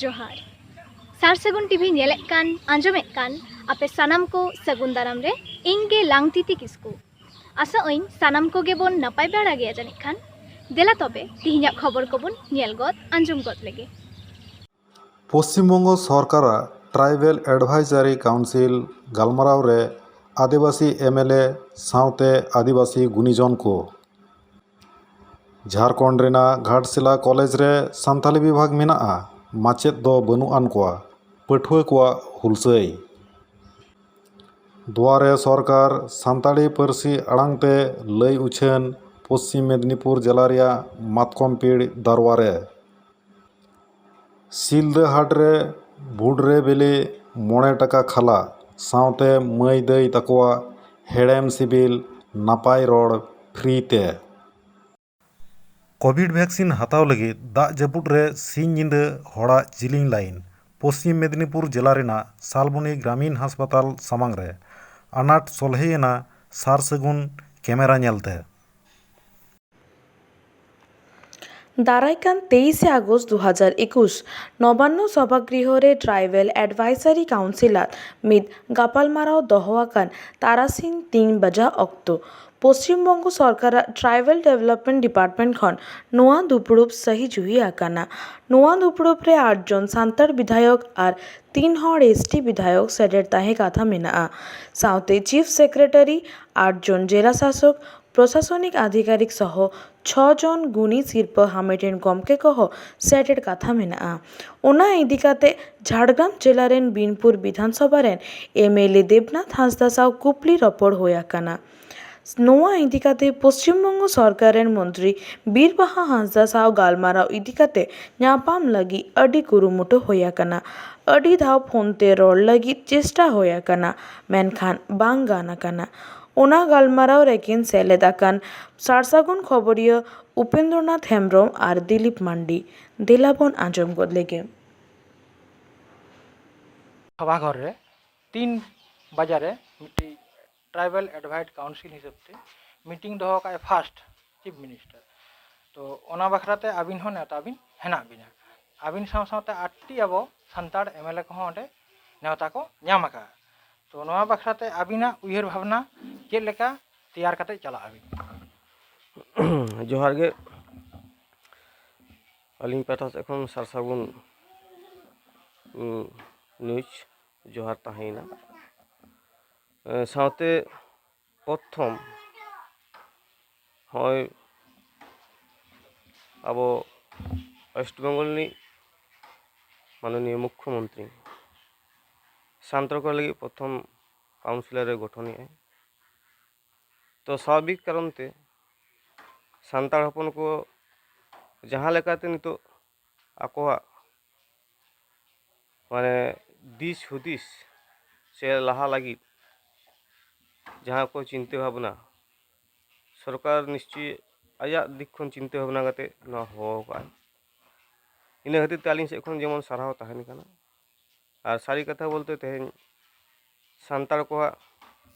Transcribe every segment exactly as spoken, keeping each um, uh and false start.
ᱡᱚᱦᱟᱨ᱾ ᱥᱟᱨ ᱥᱟᱹᱜᱩᱱ ᱴᱤᱵᱷᱤ ᱧᱮᱞᱮᱫ ᱠᱟᱱ, ᱟᱸᱡᱚᱢᱮᱫ ᱠᱟᱱ ᱟᱯᱮ ᱥᱟᱱᱟᱢ ᱠᱚ ᱥᱟᱹᱜᱩᱱ ᱫᱟᱨᱟᱢ ᱨᱮ ᱤᱧ ᱜᱮ ᱞᱟᱝᱛᱤᱛᱤ ᱠᱤᱥᱠᱩ᱾ ᱟᱥᱟᱜ ᱟᱹᱧ ᱥᱟᱱᱟᱢ ᱠᱚᱜᱮ ᱵᱚᱱ ᱱᱟᱯᱟᱭ ᱵᱟᱲᱟ ᱜᱮᱭᱟ ᱡᱟᱹᱱᱤᱡ ᱠᱷᱟᱱ᱾ ᱫᱮᱞᱟ ᱛᱚᱵᱮ ᱛᱤᱦᱤᱧᱟᱜ ᱠᱷᱚᱵᱚᱨ ᱠᱚᱵᱚᱱ ᱧᱮᱞ ᱜᱚᱫ, ᱟᱸᱡᱚᱢ ᱜᱚᱫ ᱞᱮᱜᱮ᱾ ᱯᱚᱥᱪᱤᱢ ᱵᱚᱝᱜᱚ ᱥᱚᱨᱠᱟᱨᱟᱜ ᱴᱨᱟᱭᱵᱮᱞ ᱮᱰᱵᱷᱟᱭᱡᱟᱨᱤ ᱠᱟᱣᱩᱱᱥᱤᱞ ᱜᱟᱞᱢᱟᱨᱟᱣ ᱨᱮ ᱟᱹᱫᱤᱵᱟᱹᱥᱤ ᱮᱢ ᱮᱞ ᱮ ᱥᱟᱶᱛᱮ ᱟᱹᱫᱤᱵᱟᱹᱥᱤ ᱜᱩᱱᱤᱡᱚᱱ ᱠᱚ᱾ ᱡᱷᱟᱲᱠᱷᱚᱸᱰ ᱨᱮᱱᱟᱜ ᱜᱷᱟᱴᱥᱤᱞᱟ ᱠᱚᱞᱮᱡᱽ ᱨᱮ ᱥᱟᱱᱛᱟᱞᱤ ᱵᱤᱵᱷᱟᱜᱽ ᱢᱮᱱᱟᱜᱼᱟ, ᱢᱟᱪᱮᱫ ᱫᱚ ᱵᱟᱹᱱᱩᱜ ᱟᱱ ᱠᱚᱣᱟ, ᱯᱟᱹᱴᱷᱩᱣᱟᱹ ᱠᱚᱣᱟᱜ ᱦᱩᱞᱥᱟᱹᱭ᱾ ᱫᱩᱣᱟᱨᱮ ᱥᱚᱨᱠᱟᱨ ᱥᱟᱱᱛᱟᱲᱤ ᱯᱟᱹᱨᱥᱤ ᱟᱲᱟᱝ ᱛᱮ ᱞᱟᱹᱭ ᱩᱪᱷᱟᱹᱱ ᱯᱚᱥᱪᱤᱢ ᱢᱮᱫᱽᱱᱤᱯᱩᱨ ᱡᱮᱞᱟ ᱨᱮᱭᱟᱜ ᱢᱟᱛᱠᱚᱢ ᱯᱤᱲ ᱫᱟᱨᱣᱟ ᱨᱮ᱾ ᱥᱤᱞᱫᱟᱹ ᱦᱟᱴ ᱨᱮ ᱵᱷᱩᱰᱨᱮ ᱵᱤᱞᱤ ᱢᱚᱬᱮ ᱴᱟᱠᱟ ᱠᱷᱟᱞᱟ ᱥᱟᱶᱛᱮ ᱢᱟᱹᱭ ᱫᱟᱹᱭ ᱛᱟᱠᱚᱣᱟᱜ ᱦᱮᱲᱮᱢ ᱥᱤᱵᱤᱞ ᱱᱟᱯᱟᱭ ᱨᱚᱲ ᱯᱷᱨᱤ ᱛᱮ᱾ ᱠᱳᱵᱷᱤᱰ ᱵᱷᱮᱠᱥᱤᱱ ᱦᱟᱛᱟᱣ ᱞᱟᱹᱜᱤᱫ ᱫᱟᱜ ᱡᱟᱹᱯᱩᱫ ᱨᱮ ᱥᱤᱧ ᱧᱤᱫᱟᱹ ᱦᱚᱲᱟᱜ ᱡᱤᱞᱤᱧ ᱞᱟᱭᱤᱱ᱾ ᱯᱚᱥᱪᱤᱢ ᱢᱮᱫᱽᱱᱤᱯᱩᱨ ᱡᱮᱞᱟ ᱨᱮᱱᱟᱜ ᱥᱟᱞᱵᱚᱱᱤ ᱜᱨᱟᱢᱤᱱ ᱦᱟᱥᱯᱟᱛᱟᱞ ᱥᱟᱢᱟᱝ ᱨᱮ ᱟᱱᱟᱴ ᱥᱚᱞᱦᱮᱭᱮᱱᱟ ᱥᱟᱨ ᱥᱟᱹᱜᱩᱱ ᱠᱮᱢᱮᱨᱟ ᱧᱮᱞᱛᱮ᱾ ᱫᱟᱨᱟᱭ ᱠᱟᱱ ᱛᱮᱭᱤᱥᱮ ᱟᱜᱚᱥᱴ ᱫᱩ ᱦᱟᱡᱟᱨ ᱮᱠᱩᱥ ᱱᱚᱵᱟᱱᱱᱚ ᱥᱚᱵᱷᱟᱜᱨᱤᱦᱚ ᱨᱮ ᱴᱨᱟᱭᱵᱮᱞ ᱮᱰᱵᱷᱟᱭᱡᱟᱨᱤ ᱠᱟᱣᱩᱱᱥᱤᱞ ᱟᱜ ᱢᱤᱫ ᱜᱟᱯᱟᱞᱢᱟᱨᱟᱣ ᱫᱚᱦᱚ ᱟᱠᱟᱱ ᱛᱟᱨᱟᱥᱤᱧ ᱛᱤᱱ ᱵᱟᱡᱟ ᱚᱠᱛᱚ᱾ ᱯᱚᱥᱪᱤᱢ ᱵᱚᱝᱜᱚ ᱥᱚᱨᱠᱟᱨᱟᱜ ᱴᱨᱟᱭᱵᱮᱞ ᱰᱮᱵᱷᱞᱚᱯᱢᱮᱱᱴ ᱰᱤᱯᱟᱨᱴᱢᱮᱱᱴ ᱠᱷᱚᱱ ᱱᱚᱣᱟ ᱫᱩᱯᱲᱩᱵ ᱥᱟᱹᱦᱤ ᱡᱩᱦᱤ ᱟᱠᱟᱱᱟ᱾ ᱱᱚᱣᱟ ᱫᱩᱯᱲᱩᱵ ᱨᱮ ᱟᱴ ᱡᱚᱱ ᱥᱟᱱᱛᱟᱲ ᱵᱤᱫᱷᱟᱭᱚᱠ ᱟᱨ ᱛᱤᱱ ᱦᱚᱲ ᱮᱥ ᱴᱤ ᱵᱤᱫᱷᱟᱭᱚᱠ ᱥᱮᱴᱮᱨ ᱛᱟᱦᱮᱸ ᱠᱟᱛᱷᱟ ᱢᱮᱱᱟᱜᱼᱟ᱾ ᱥᱟᱶᱛᱮ ᱪᱤᱯ ᱥᱮᱠᱨᱮᱴᱟᱨᱤ, ᱟᱴ ᱡᱚᱱ ᱡᱮᱞᱟ ᱥᱟᱥᱚᱠ, ᱯᱨᱚᱥᱟᱥᱚᱱᱤᱠ ᱟᱫᱷᱤᱠᱟᱨᱤᱠ ᱥᱚᱦᱚ ᱪᱷᱚ ᱡᱚᱱ ᱜᱩᱱᱤ ᱥᱤᱨᱯᱟᱹ ᱦᱟᱢᱮᱴ ᱨᱮᱱ ᱜᱚᱢᱠᱮ ᱠᱚᱦᱚᱸ ᱥᱮᱴᱮᱨ ᱠᱟᱛᱷᱟ ᱢᱮᱱᱟᱜᱼᱟ᱾ ᱚᱱᱟ ᱤᱫᱤ ᱠᱟᱛᱮ ᱡᱷᱟᱲᱜᱨᱟᱢ ᱡᱮᱞᱟ ᱨᱮᱱ ᱵᱤᱱᱯᱩᱨ ᱵᱤᱫᱷᱟᱱ ᱥᱚᱵᱷᱟ ᱨᱮᱱ ᱮᱢ ᱮᱞ ᱮ ᱫᱮᱵᱽᱱᱟᱛᱷ ᱦᱟᱸᱥᱫᱟ ᱥᱟᱶ ᱠᱩᱯᱞᱤ ᱨᱚᱯᱚᱲ ᱦᱩᱭ ᱟᱠᱟᱱᱟ᱾ ᱱᱚᱣᱟ ᱤᱫᱤ ᱠᱟᱛᱮ ᱯᱚᱥᱪᱤᱢ ᱵᱚᱝᱜᱚ ᱥᱚᱨᱠᱟᱨ ᱨᱮᱱ ᱢᱚᱱᱛᱨᱤ ᱵᱤᱨ ᱵᱟᱦᱟ ᱦᱟᱸᱥᱫᱟ ᱥᱟᱶ ᱜᱟᱞᱢᱟᱨᱟᱣ ᱤᱫᱤ ᱠᱟᱛᱮ ᱧᱟᱯᱟᱢ ᱞᱟᱹᱜᱤᱫ ᱟᱹᱰᱤ ᱠᱩᱨᱩᱢᱩᱴᱩ ᱦᱩᱭ ᱟᱠᱟᱱᱟ᱾ ᱟᱹᱰᱤ ᱫᱷᱟᱣ ᱯᱷᱳᱱ ᱛᱮ ᱨᱚᱲ ᱞᱟᱹᱜᱤᱫ ᱪᱮᱥᱴᱟ ᱦᱩᱭ ᱟᱠᱟᱱᱟ, ᱢᱮᱱᱠᱷᱟᱱ ᱵᱟᱝ ᱜᱟᱱ ᱟᱠᱟᱱᱟ᱾ ᱚᱱᱟ ᱜᱟᱞᱢᱟᱨᱟᱣ ᱨᱮᱠᱤᱱ ᱥᱮᱞᱮᱫ ᱟᱠᱟᱱ ᱥᱟᱨ ᱥᱟᱹᱜᱩᱱ ᱠᱷᱚᱵᱚᱨᱤᱭᱟᱹ ᱩᱯᱮᱱᱫᱨᱚᱱᱟᱛᱷ ᱦᱮᱢᱵᱨᱚᱢ ᱟᱨ ᱫᱤᱞᱤᱯ ᱢᱟᱱᱰᱤ᱾ ᱫᱮᱞᱟ ᱵᱚᱱ ᱟᱸᱡᱚᱢ ᱜᱚᱫ ᱞᱮᱜᱮ᱾ ᱥᱚᱵᱷᱟᱜᱷᱚᱨ ᱨᱮ ᱛᱤᱱ ᱵᱟᱡᱟ ᱨᱮ ᱢᱤᱫᱴᱤᱡ ᱴᱨᱟᱭᱵᱟᱞ ᱮᱰᱵᱷᱟᱭᱤᱥ ᱠᱟᱣᱩᱱᱥᱤᱞ ᱦᱤᱥᱟᱹᱵ ᱛᱮ ᱢᱤᱴᱤᱝ ᱫᱚᱦᱚ ᱠᱟᱜᱼᱟᱭ ᱯᱷᱟᱥᱴ ᱪᱤᱯ ᱢᱤᱱᱤᱥᱴᱟᱨ᱾ ᱛᱚ ᱚᱱᱟ ᱵᱟᱠᱷᱨᱟ ᱛᱮ ᱟᱹᱵᱤᱱ ᱦᱚᱸ ᱱᱮᱣᱛᱟ ᱵᱤᱱ ᱦᱮᱱᱟᱜ ᱵᱤᱱᱟ᱾ ᱟᱹᱵᱤᱱ ᱥᱟᱶ ᱥᱟᱶᱛᱮ ᱟᱴᱴᱤ ᱟᱵᱚ ᱥᱟᱱᱛᱟᱲ ᱮᱢ ᱮᱞ ᱮ ᱠᱚᱦᱚᱸ ᱚᱸᱰᱮ ᱱᱮᱣᱛᱟ ᱠᱚ ᱧᱟᱢ ᱟᱠᱟᱫᱼᱟ᱾ ᱛᱚ, ᱱᱚᱣᱟ ᱵᱟᱠᱷᱨᱟ ᱛᱮ ᱟᱹᱵᱤᱱᱟᱜ ᱩᱭᱦᱟᱹᱨ ᱵᱷᱟᱵᱽᱱᱟ ᱪᱮᱫ ᱞᱮᱠᱟ ᱛᱮᱭᱟᱨ ᱠᱟᱛᱮ ᱪᱟᱞᱟᱜ ᱟᱹᱵᱤᱱ? ᱡᱚᱦᱟᱨ ᱜᱮ᱾ ᱟᱹᱞᱤᱧ ᱯᱟᱦᱴᱟ ᱥᱮᱫ ᱠᱷᱚᱱ ᱥᱟᱨ ᱥᱟᱹᱜᱩᱱ, ᱩᱸ, ᱱᱤᱭᱩᱡᱽ ᱡᱚᱦᱟᱨ ᱛᱟᱦᱮᱸᱭᱮᱱᱟ᱾ ᱮᱸ, ᱥᱟᱶᱛᱮ ᱯᱨᱚᱛᱷᱚᱢ ᱦᱚᱸᱜᱼᱚᱭ ᱟᱵᱚ ᱳᱭᱮᱥᱴ ᱵᱮᱝᱜᱚᱞ ᱨᱤᱱᱤᱡ ᱢᱟᱱᱚᱱᱤᱭᱚ ᱢᱩᱠᱷᱭᱚᱢᱚᱱᱛᱨᱤ ᱥᱟᱱᱛᱟᱲ ᱠᱚ ᱞᱟᱹᱜᱤᱫ ᱯᱨᱚᱛᱷᱚᱢ ᱠᱟᱣᱩᱱᱥᱤᱞᱟᱨ ᱮ ᱜᱚᱴᱷᱚᱱᱮᱜᱼᱟᱭ᱾ ᱛᱚ, ᱥᱟᱵᱷᱟᱵᱤᱠ ᱠᱟᱨᱚᱱ ᱛᱮ ᱥᱟᱱᱛᱟᱲ ᱦᱚᱯᱚᱱ ᱠᱚ ᱡᱟᱦᱟᱸ ᱞᱮᱠᱟᱛᱮ ᱱᱤᱛᱚᱜ ᱟᱠᱚᱣᱟᱜ, ᱢᱟᱱᱮ, ᱫᱤᱥ ᱦᱩᱫᱤᱥ ᱥᱮ ᱞᱟᱦᱟ ᱞᱟᱹᱜᱤᱫ ᱡᱟᱦᱟᱸ ᱠᱚ ᱪᱤᱱᱛᱟᱹ ᱵᱷᱟᱵᱽᱱᱟ, ᱥᱚᱨᱠᱟᱨ ᱱᱤᱥᱪᱚᱭ ᱟᱭᱟᱜ ᱫᱤᱠ ᱠᱷᱚᱱ ᱪᱤᱱᱛᱟᱹ ᱵᱷᱟᱵᱽᱱᱟ ᱠᱟᱛᱮ ᱱᱚᱣᱟ ᱦᱚᱦᱚ ᱟᱠᱟᱫᱼᱟᱭ᱾ ᱤᱱᱟᱹ ᱠᱷᱟᱹᱛᱤᱨ ᱛᱮ ᱟᱹᱞᱤᱧ ᱥᱮᱫ ᱠᱷᱚᱱ ᱡᱮᱢᱚᱱ ᱥᱟᱨᱦᱟᱣ ᱛᱟᱦᱮᱱ ᱠᱟᱱᱟ᱾ ᱟᱨ ᱥᱟᱹᱨᱤ ᱠᱟᱛᱷᱟ ᱵᱚᱞᱛᱮ, ᱛᱮᱦᱮᱧ ᱥᱟᱱᱛᱟᱲ ᱠᱚᱣᱟᱜ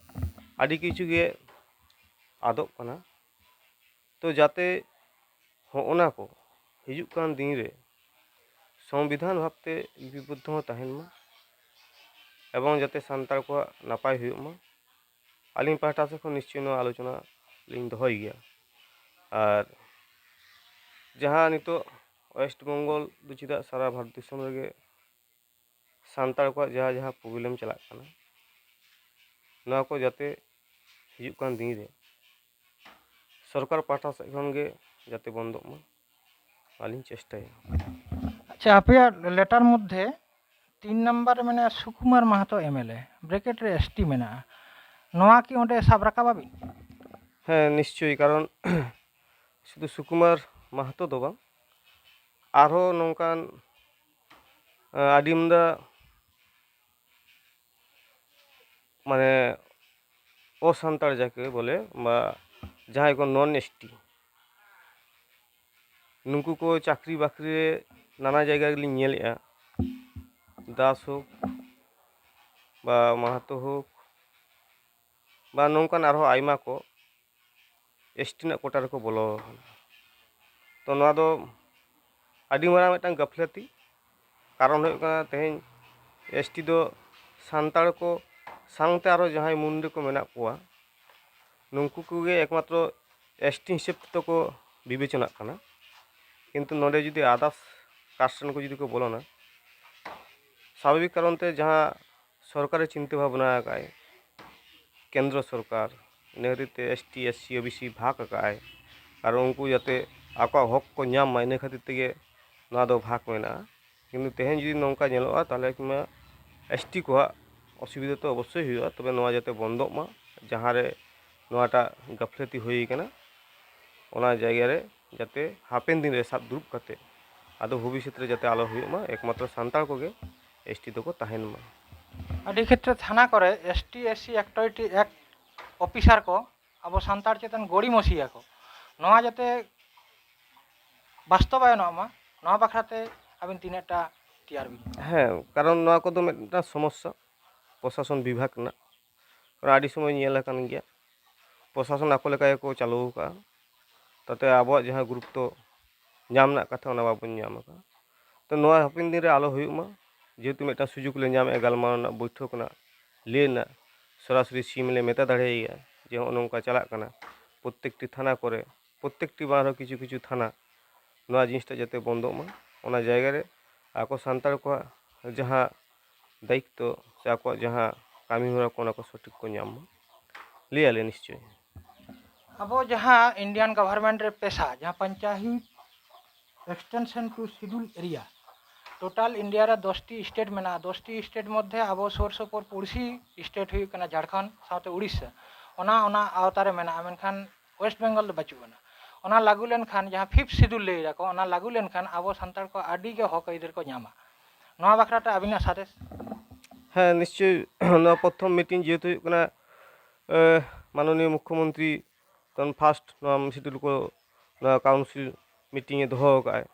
ᱟᱹᱰᱤ ᱠᱤᱪᱷᱩ ᱜᱮ ᱟᱫᱚᱜ ᱠᱟᱱᱟ᱾ ᱛᱚ, ᱡᱟᱛᱮ ᱦᱚᱸᱜᱼᱚ ᱱᱟ ᱠᱚ ᱦᱤᱡᱩᱜ ᱠᱟᱱ ᱫᱤᱱ ᱨᱮ ᱥᱚᱝᱵᱤᱫᱷᱟᱱ ᱵᱷᱟᱵᱽᱛᱮ ᱞᱤᱯᱤᱵᱚᱫᱽᱫᱷᱚ ᱦᱚᱸ ᱛᱟᱦᱮᱱ ᱢᱟ, ᱮᱵᱚᱝ ᱡᱟᱛᱮ ᱥᱟᱱᱛᱟᱲ ᱠᱚᱣᱟᱜ ᱱᱟᱯᱟᱭ ᱦᱩᱭᱩᱜ ᱢᱟ᱾ ᱟᱹᱞᱤᱧ ᱯᱟᱦᱴᱟ ᱥᱮᱫ ᱠᱷᱚᱱ ᱱᱤᱥᱪᱚᱭ ᱱᱚᱣᱟ ᱟᱞᱳᱪᱚᱱᱟ ᱞᱤᱧ ᱫᱚᱦᱚᱭ ᱜᱮᱭᱟ᱾ ᱟᱨ ᱡᱟᱦᱟᱸ ᱱᱤᱛᱚᱜ ᱳᱭᱮᱥᱴ ᱵᱮᱝᱜᱚᱞ ᱫᱚ ᱪᱮᱫᱟᱜ ᱥᱟᱨᱟ ᱵᱷᱟᱨᱚᱛ ᱫᱤᱥᱚᱢ ᱨᱮᱜᱮ ᱥᱟᱱᱛᱟᱲ ᱠᱚᱣᱟᱜ ᱡᱟᱦᱟᱸ ᱡᱟᱦᱟᱸ ᱯᱨᱚᱵᱞᱮᱢ ᱪᱟᱞᱟᱜ ᱠᱟᱱᱟ, ᱱᱚᱣᱟ ᱠᱚ ᱡᱟᱛᱮ ᱦᱤᱡᱩᱜ ᱠᱟᱱ ᱫᱤᱱ ᱨᱮ ᱥᱚᱨᱠᱟᱨ ᱯᱟᱦᱴᱟ ᱥᱮᱫ ᱠᱷᱚᱱ ᱜᱮ ᱡᱟᱛᱮ ᱵᱚᱱᱫᱚᱜ ᱢᱟ, ᱚᱱᱟᱞᱤᱧ ᱪᱮᱥᱴᱟᱭᱟ᱾ ᱟᱪᱪᱷᱟ, ᱟᱯᱮᱭᱟᱜ ᱞᱮᱴᱟᱨ ᱢᱚᱫᱽᱫᱷᱮ ᱛᱤᱱ ᱱᱟᱢᱵᱟᱨ ᱨᱮ ᱢᱮᱱᱟᱜᱼᱟ ᱥᱩᱠᱩᱢᱟᱨ ᱢᱟᱦᱟᱛᱚ ᱮᱢ ᱮᱞ ᱮ, ᱵᱨᱮᱠᱮᱴ ᱨᱮ ᱮᱥ ᱴᱤ ᱢᱮᱱᱟᱜᱼᱟ, ᱱᱚᱣᱟ ᱠᱤ ᱚᱸᱰᱮ ᱥᱟᱵ ᱨᱟᱠᱟᱵ ᱟᱵᱤᱱ? ᱦᱮᱸ, ᱱᱤᱥᱪᱚᱭ, ᱠᱟᱨᱚᱱ ᱥᱩᱫᱷᱩ ᱥᱩᱠᱩᱢᱟᱨ ᱢᱟᱦᱟᱛᱚ ᱫᱚ ᱵᱟᱝ, ᱟᱨᱦᱚᱸ ᱱᱚᱝᱠᱟᱱ, ᱟᱸ, ᱟᱹᱰᱤ ᱟᱢᱫᱟ, ᱢᱟᱱᱮ, ᱚᱥᱟᱱᱛᱟᱲ ᱡᱟᱠᱮ ᱵᱚᱞᱮ, ᱵᱟ ᱡᱟᱦᱟᱸᱭ ᱠᱚ ᱱᱚᱱ ᱮᱥ ᱴᱤ, ᱱᱩᱠᱩ ᱠᱚ ᱪᱟᱹᱠᱨᱤ ᱵᱟᱹᱠᱨᱤ ᱨᱮ ᱱᱟᱱᱟ ᱡᱟᱭᱜᱟ ᱜᱮᱞᱤᱧ ᱧᱮᱞᱮᱫᱼᱟ, ᱫᱟᱥ ᱦᱳᱠ ᱵᱟ ᱢᱟᱦᱟᱛᱚ ᱦᱳᱠ ᱵᱟ ᱱᱚᱝᱠᱟᱱ ᱟᱨᱦᱚᱸ ᱟᱭᱢᱟ ᱠᱚ ᱮᱥ ᱴᱤ ᱨᱮᱱᱟᱜ ᱠᱳᱴᱟ ᱨᱮᱠᱚ ᱵᱚᱞᱚ ᱟᱠᱟᱱᱟ᱾ ᱛᱚ, ᱱᱚᱣᱟ ᱫᱚ ᱟᱹᱰᱤ ᱢᱟᱨᱟᱝ ᱢᱤᱫᱴᱟᱝ ᱜᱟᱹᱯᱷᱞᱟᱹᱛᱤ᱾ ᱠᱟᱨᱚᱱ ᱦᱩᱭᱩᱜ ᱠᱟᱱᱟ, ᱛᱮᱦᱮᱧ ᱮᱥᱴᱤ ᱫᱚ ᱥᱟᱱᱛᱟᱲ ᱠᱚ ᱥᱟᱶᱛᱮ ᱟᱨᱚ ᱡᱟᱦᱟᱸᱭ ᱢᱩᱱᱰᱤ ᱠᱚ ᱢᱮᱱᱟᱜ ᱠᱚᱣᱟ, ᱱᱩᱠᱩ ᱠᱚᱜᱮ ᱮᱠᱢᱟᱛᱨᱚ ᱮᱥᱴᱤ ᱦᱤᱥᱟᱹᱵ ᱛᱮᱠᱚ ᱵᱤᱵᱮᱪᱚᱱᱟᱜ ᱠᱟᱱᱟ᱾ ᱠᱤᱱᱛᱩ ᱱᱚᱰᱮ ᱡᱩᱫᱤ ᱟᱫᱟᱨᱥ ᱠᱟᱥᱴ ᱨᱮᱱ ᱠᱚ ᱡᱩᱫᱤ ᱠᱚ ᱵᱚᱞᱚᱱᱟ, ᱥᱟᱵᱷᱟᱵᱤᱠ ᱠᱟᱨᱚᱱ ᱛᱮ ᱡᱟᱦᱟᱸ ᱥᱚᱨᱠᱟᱨᱮ ᱪᱤᱱᱛᱟᱹ ᱵᱷᱟᱵᱽᱱᱟ ᱟᱠᱟᱫᱼᱟᱭ, ᱠᱮᱱᱫᱨᱚ ᱥᱚᱨᱠᱟᱨ, ᱤᱱᱟᱹ ᱠᱷᱟᱹᱛᱤᱨ ᱛᱮ ᱮᱥᱴᱤ, ᱮᱥᱥᱤ, ᱳᱵᱤᱥᱤ ᱵᱷᱟᱜᱽ ᱟᱠᱟᱫᱼᱟᱭ, ᱟᱨ ᱩᱱᱠᱩ ᱡᱟᱛᱮ ᱟᱠᱚᱣᱟᱜ ᱦᱚᱠ ᱠᱚ ᱧᱟᱢ ᱢᱟ, ᱤᱱᱟᱹ ᱠᱷᱟᱹᱛᱤᱨ ᱛᱮᱜᱮ ᱱᱚᱣᱟ ᱫᱚ ᱵᱷᱟᱜᱽ ᱢᱮᱱᱟᱜᱼᱟ᱾ ᱠᱤᱱᱛᱩ ᱛᱮᱦᱮᱧ ᱡᱩᱫᱤ ᱱᱚᱝᱠᱟ ᱧᱮᱞᱚᱜᱼᱟ, ᱛᱟᱦᱚᱞᱮ ᱠᱤᱢᱟ ᱮᱥᱴᱤ ᱠᱚᱣᱟᱜ ᱚᱥᱩᱵᱤᱫᱷᱟ ᱛᱚ ᱚᱵᱚᱥᱥᱳᱭ ᱦᱩᱭᱩᱜᱼᱟ᱾ ᱛᱚᱵᱮ ᱱᱚᱣᱟ ᱡᱟᱛᱮ ᱵᱚᱱᱫᱚᱜ ᱢᱟ, ᱡᱟᱦᱟᱸ ᱨᱮ ᱱᱚᱣᱟᱴᱟᱜ ᱜᱟᱹᱯᱷᱞᱟᱹᱛᱤ ᱦᱩᱭ ᱠᱟᱱᱟ, ᱚᱱᱟ ᱡᱟᱭᱜᱟ ᱨᱮ ᱡᱟᱛᱮ ᱦᱟᱯᱮᱱ ᱫᱤᱱ ᱨᱮ ᱥᱟᱵ ᱫᱩᱲᱩᱵ ᱠᱟᱛᱮ ᱟᱫᱚ ᱵᱷᱚᱵᱤᱥᱥᱚᱛ ᱨᱮ ᱡᱟᱛᱮ ᱟᱞᱚ ᱦᱩᱭᱩᱜ ᱢᱟ, ᱮᱠᱢᱟᱛᱨᱚ ᱥᱟᱱᱛᱟᱲ ᱠᱚᱜᱮ ᱮᱥᱴᱤ ᱫᱚᱠᱚ ᱛᱟᱦᱮᱱ ᱢᱟ᱾ ᱟᱹᱰᱤ ᱠᱷᱮᱛᱨᱮ ᱛᱷᱟᱱᱟ ᱠᱚᱨᱮ ᱮᱥᱴᱤ, ᱮᱥᱥᱤ, ᱮᱠᱴᱩᱭᱮᱞᱤᱴᱤ ᱮᱠᱴ ᱚᱯᱷᱤᱥᱟᱨ ᱠᱚ ᱟᱵᱚ ᱥᱟᱱᱛᱟᱲ ᱪᱮᱛᱟᱱ ᱜᱚᱲᱤᱢᱚᱥᱤᱭᱟ ᱠᱚ, ᱱᱚᱣᱟ ᱡᱟᱛᱮ ᱵᱟᱥᱛᱚᱵᱟᱭᱚᱱᱚᱜ ᱢᱟ, ᱱᱚᱣᱟ ᱵᱟᱠᱷᱨᱟᱛᱮ ᱟᱵᱤᱱ ᱛᱤᱱᱟᱹᱜᱴᱟ ᱛᱮᱭᱟᱨ ᱵᱤᱱ? ᱦᱮᱸ, ᱠᱟᱨᱚᱱ ᱱᱚᱣᱟ ᱠᱚᱫᱚ ᱢᱤᱫᱴᱟᱝ ᱥᱚᱢᱚᱥᱥᱟ ᱯᱨᱚᱥᱟᱥᱚᱱ ᱵᱤᱵᱷᱟᱜᱽ ᱨᱮᱱᱟᱜ᱾ ᱠᱟᱨᱚᱱ ᱟᱹᱰᱤ ᱥᱚᱢᱚᱭ ᱧᱮᱞ ᱟᱠᱟᱱ ᱜᱮᱭᱟ, ᱯᱨᱚᱥᱟᱥᱚᱱ ᱟᱠᱚ ᱞᱮᱠᱟ ᱜᱮᱠᱚ ᱪᱟᱹᱞᱩ ᱟᱠᱟᱫᱼᱟ, ᱛᱟᱛᱮ ᱟᱵᱚᱣᱟᱜ ᱡᱟᱦᱟᱸ ᱜᱩᱨᱩᱛᱛᱚ ᱧᱟᱢ ᱨᱮᱱᱟᱜ ᱠᱟᱛᱷᱟ, ᱚᱱᱟ ᱵᱟᱵᱚᱱ ᱧᱟᱢ ᱟᱠᱟᱫᱼᱟ᱾ ᱛᱚ, ᱱᱚᱣᱟ ᱦᱟᱯᱮᱱ ᱫᱤᱱ ᱨᱮ ᱟᱞᱚ ᱦᱩᱭᱩᱜ ᱢᱟ, ᱡᱮᱦᱮᱛᱩ ᱢᱤᱫᱴᱟᱝ ᱥᱩᱡᱳᱜᱽ ᱞᱮ ᱧᱟᱢᱮᱫᱼᱟ ᱜᱟᱞᱢᱟᱨᱟᱣ ᱨᱮᱱᱟᱜ, ᱵᱳᱭᱴᱷᱚᱠ ᱨᱮᱱᱟᱜ, ᱞᱟᱹᱭ ᱨᱮᱱᱟᱜ, ᱥᱚᱨᱟᱥᱚᱨᱤ ᱥᱤᱢ ᱞᱮ ᱢᱮᱛᱟ ᱫᱟᱲᱮᱭᱟᱭᱟ ᱡᱮ ᱱᱚᱜᱼᱚ ᱱᱚᱝᱠᱟ ᱪᱟᱞᱟᱜ ᱠᱟᱱᱟ ᱯᱨᱚᱛᱮᱠᱴᱤ ᱛᱷᱟᱱᱟ ᱠᱚᱨᱮ, ᱯᱨᱚᱛᱮᱠᱴᱤ ᱵᱟᱝ ᱨᱮᱦᱚᱸ ᱠᱤᱪᱷᱩ ᱠᱤᱪᱷᱩ ᱛᱷᱟᱱᱟ, ᱱᱚᱣᱟ ᱡᱤᱱᱤᱥᱴᱟ ᱡᱟᱛᱮ ᱵᱚᱱᱫᱚᱜ ᱢᱟ, ᱚᱱᱟ ᱡᱟᱭᱜᱟ ᱨᱮ ᱟᱠᱚ ᱥᱟᱱᱛᱟᱲ ᱠᱚᱣᱟᱜ ᱡᱟᱦᱟᱸ ᱫᱟᱭᱤᱛᱛᱚ ᱥᱮ ᱟᱠᱚᱣᱟᱜ ᱡᱟᱦᱟᱸ ᱠᱟᱹᱢᱤ ᱦᱚᱨᱟ ᱠᱚ, ᱚᱱᱟ ᱠᱚ ᱥᱚᱴᱷᱤᱠ ᱠᱚ ᱧᱟᱢ ᱢᱟ, ᱞᱟᱹᱭ ᱟᱞᱮ ᱱᱤᱥᱪᱚᱭ᱾ ᱟᱵᱚ ᱡᱟᱦᱟᱸ ᱤᱱᱰᱤᱭᱟᱱ ᱜᱚᱵᱷᱚᱨᱱᱢᱮᱱᱴ ᱨᱮ ᱯᱮᱥᱟ, ᱡᱟᱦᱟᱸ panchayat extension to schedule area, total India ᱨᱮ ᱫᱚᱥᱴᱤ ᱥᱴᱮᱴ ᱢᱮᱱᱟᱜᱼᱟ᱾ ᱫᱚᱥᱴᱤ ᱥᱴᱮᱴ ᱢᱚᱫᱽᱫᱷᱮ ᱟᱵᱚ ᱥᱩᱨ ᱥᱩᱯᱩᱨ ᱯᱩᱲᱥᱤ ᱥᱴᱮᱴ ᱦᱩᱭᱩᱜ ᱠᱟᱱᱟ ᱡᱷᱟᱲᱠᱷᱚᱸᱰ ᱥᱟᱶᱛᱮ ᱩᱲᱤᱥᱥᱟ, ᱚᱱᱟ ᱚᱱᱟ ᱟᱣᱛᱟ ᱨᱮ ᱢᱮᱱᱟᱜᱼᱟ, ᱢᱮᱱᱠᱷᱟᱱ ᱳᱭᱮᱥᱴ ᱵᱮᱝᱜᱚᱞ ᱫᱚ ᱵᱟᱹᱪᱩᱜ ᱟᱱᱟ᱾ ᱚᱱᱟ ᱞᱟᱹᱜᱩ ᱞᱮᱱᱠᱷᱟᱱ, ᱡᱟᱦᱟᱸ ᱯᱷᱤᱯᱛᱷ ᱥᱤᱰᱩᱞ ᱞᱟᱹᱭ ᱫᱟᱠᱚ, ᱚᱱᱟ ᱞᱟᱹᱜᱩ ᱞᱮᱱᱠᱷᱟᱱ ᱟᱵᱚ ᱥᱟᱱᱛᱟᱲ ᱠᱚ ᱟᱹᱰᱤ ᱜᱮ ᱦᱚᱠ ᱟᱹᱭᱫᱟᱹᱨ ᱠᱚ ᱧᱟᱢᱟ᱾ ᱱᱚᱣᱟ ᱵᱟᱠᱷᱨᱟ ᱛᱮ ᱟᱹᱵᱤᱱᱟᱜ ᱥᱟᱸᱫᱮᱥ? ᱦᱮᱸ, ᱱᱤᱥᱪᱚᱭ᱾ ᱱᱚᱣᱟ ᱯᱨᱚᱛᱷᱚᱢ ᱢᱤᱴᱤᱝ ᱡᱮᱦᱮᱛᱩ ᱦᱩᱭᱩᱜ ᱠᱟᱱᱟ, ᱮ, ᱢᱟᱱᱚᱱᱤᱭᱚ ᱢᱩᱠᱷᱭᱚᱢᱚᱱᱛᱨᱤ ᱛᱚᱠᱷᱚᱱ ᱯᱷᱟᱥᱴ ᱱᱚᱣᱟ ᱥᱤᱰᱩᱞ ᱠᱚ, ᱱᱚᱣᱟ ᱠᱟᱣᱩᱱᱥᱤᱞ ᱢᱤᱴᱤᱝ ᱮ ᱫᱚᱦᱚ ᱟᱠᱟᱫᱼᱟᱭ᱾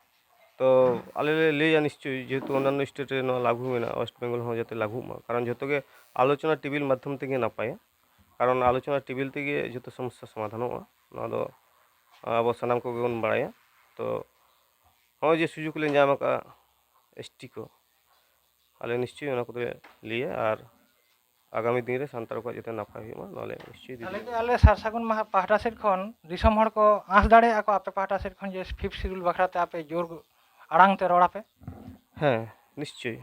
ᱛᱚ, ᱟᱞᱮ ᱞᱮ ᱞᱟᱹᱭᱟ ᱱᱤᱥᱪᱚᱭ, ᱡᱮᱦᱮᱛᱩ ᱚᱱᱱᱟᱱᱱᱚ ᱥᱴᱮᱴ ᱨᱮ ᱱᱚᱣᱟ ᱞᱟᱹᱜᱩ ᱢᱮᱱᱟᱜᱼᱟ, ᱳᱭᱮᱥᱴ ᱵᱮᱝᱜᱚᱞ ᱦᱚᱸ ᱡᱟᱛᱮ ᱞᱟᱹᱜᱩᱜ ᱢᱟ, ᱠᱟᱨᱚᱱ ᱡᱷᱚᱛᱚ ᱜᱮ ᱟᱞᱳᱪᱚᱱᱟ ᱴᱮᱵᱤᱞ ᱢᱟᱫᱽᱫᱷᱚᱢ ᱛᱮᱜᱮ ᱱᱟᱯᱟᱭᱟ, ᱠᱟᱨᱚᱱ ᱟᱞᱳᱪᱚᱱᱟ ᱴᱮᱵᱤᱞ ᱛᱮᱜᱮ ᱡᱷᱚᱛᱚ ᱥᱚᱢᱚᱥᱥᱟ ᱥᱚᱢᱟᱫᱷᱟᱱᱚᱜᱼᱟ, ᱱᱚᱣᱟ ᱫᱚ ᱟᱵᱚ ᱥᱟᱱᱟᱢ ᱠᱚᱜᱮ ᱵᱚᱱ ᱵᱟᱲᱟᱭᱟ᱾ ᱛᱚ, ᱱᱚᱜᱼᱚᱭ ᱡᱮ ᱥᱩᱡᱳᱜᱽ ᱞᱮ ᱧᱟᱢ ᱟᱠᱟᱫᱼᱟ ᱮᱥ ᱴᱤ ᱠᱚ, ᱟᱞᱮ ᱱᱤᱥᱪᱚᱭ ᱚᱱᱟ ᱠᱚᱫᱚᱞᱮ ᱞᱟᱹᱭᱟ᱾ ᱟᱨ ᱟᱜᱟᱢᱤ ᱫᱤᱱ ᱨᱮ ᱥᱟᱱᱛᱟᱲ ᱠᱚᱣᱟᱜ ᱡᱟᱛᱮ ᱱᱟᱯᱟᱭ ᱦᱩᱭᱩᱜ ᱢᱟ, ᱱᱚᱣᱟ ᱞᱮ ᱱᱤᱥᱪᱚᱭ ᱫᱟᱹᱵᱤ ᱛᱟᱦᱚᱞᱮ ᱡᱮ ᱫᱚᱦᱚᱭᱟ᱾ ᱟᱞᱮ ᱥᱟᱨ ᱥᱟᱹᱜᱩᱱ ᱢᱟᱦᱟ ᱯᱟᱦᱴᱟ ᱥᱮᱫ ᱠᱷᱚᱱ ᱫᱤᱥᱚᱢ ᱦᱚᱲ ᱠᱚ ᱟᱸᱥ ᱫᱟᱲᱮᱭᱟᱜᱼᱟ ᱠᱚ ᱟᱯᱮ ᱯᱟᱦᱴᱟ ᱥᱮᱫ ᱠᱷᱚᱱ ᱡᱮ ᱯᱷᱤᱯᱛᱷ ᱥᱤᱰᱩᱞ ᱵᱟᱠᱷᱨᱟ ᱛᱮ ᱟᱯᱮ ᱡᱳᱨ ᱟᱲᱟᱝ ᱛᱮ ᱨᱚᱲ ᱟᱯᱮ? ᱦᱮᱸ, ᱱᱤᱥᱪᱚᱭ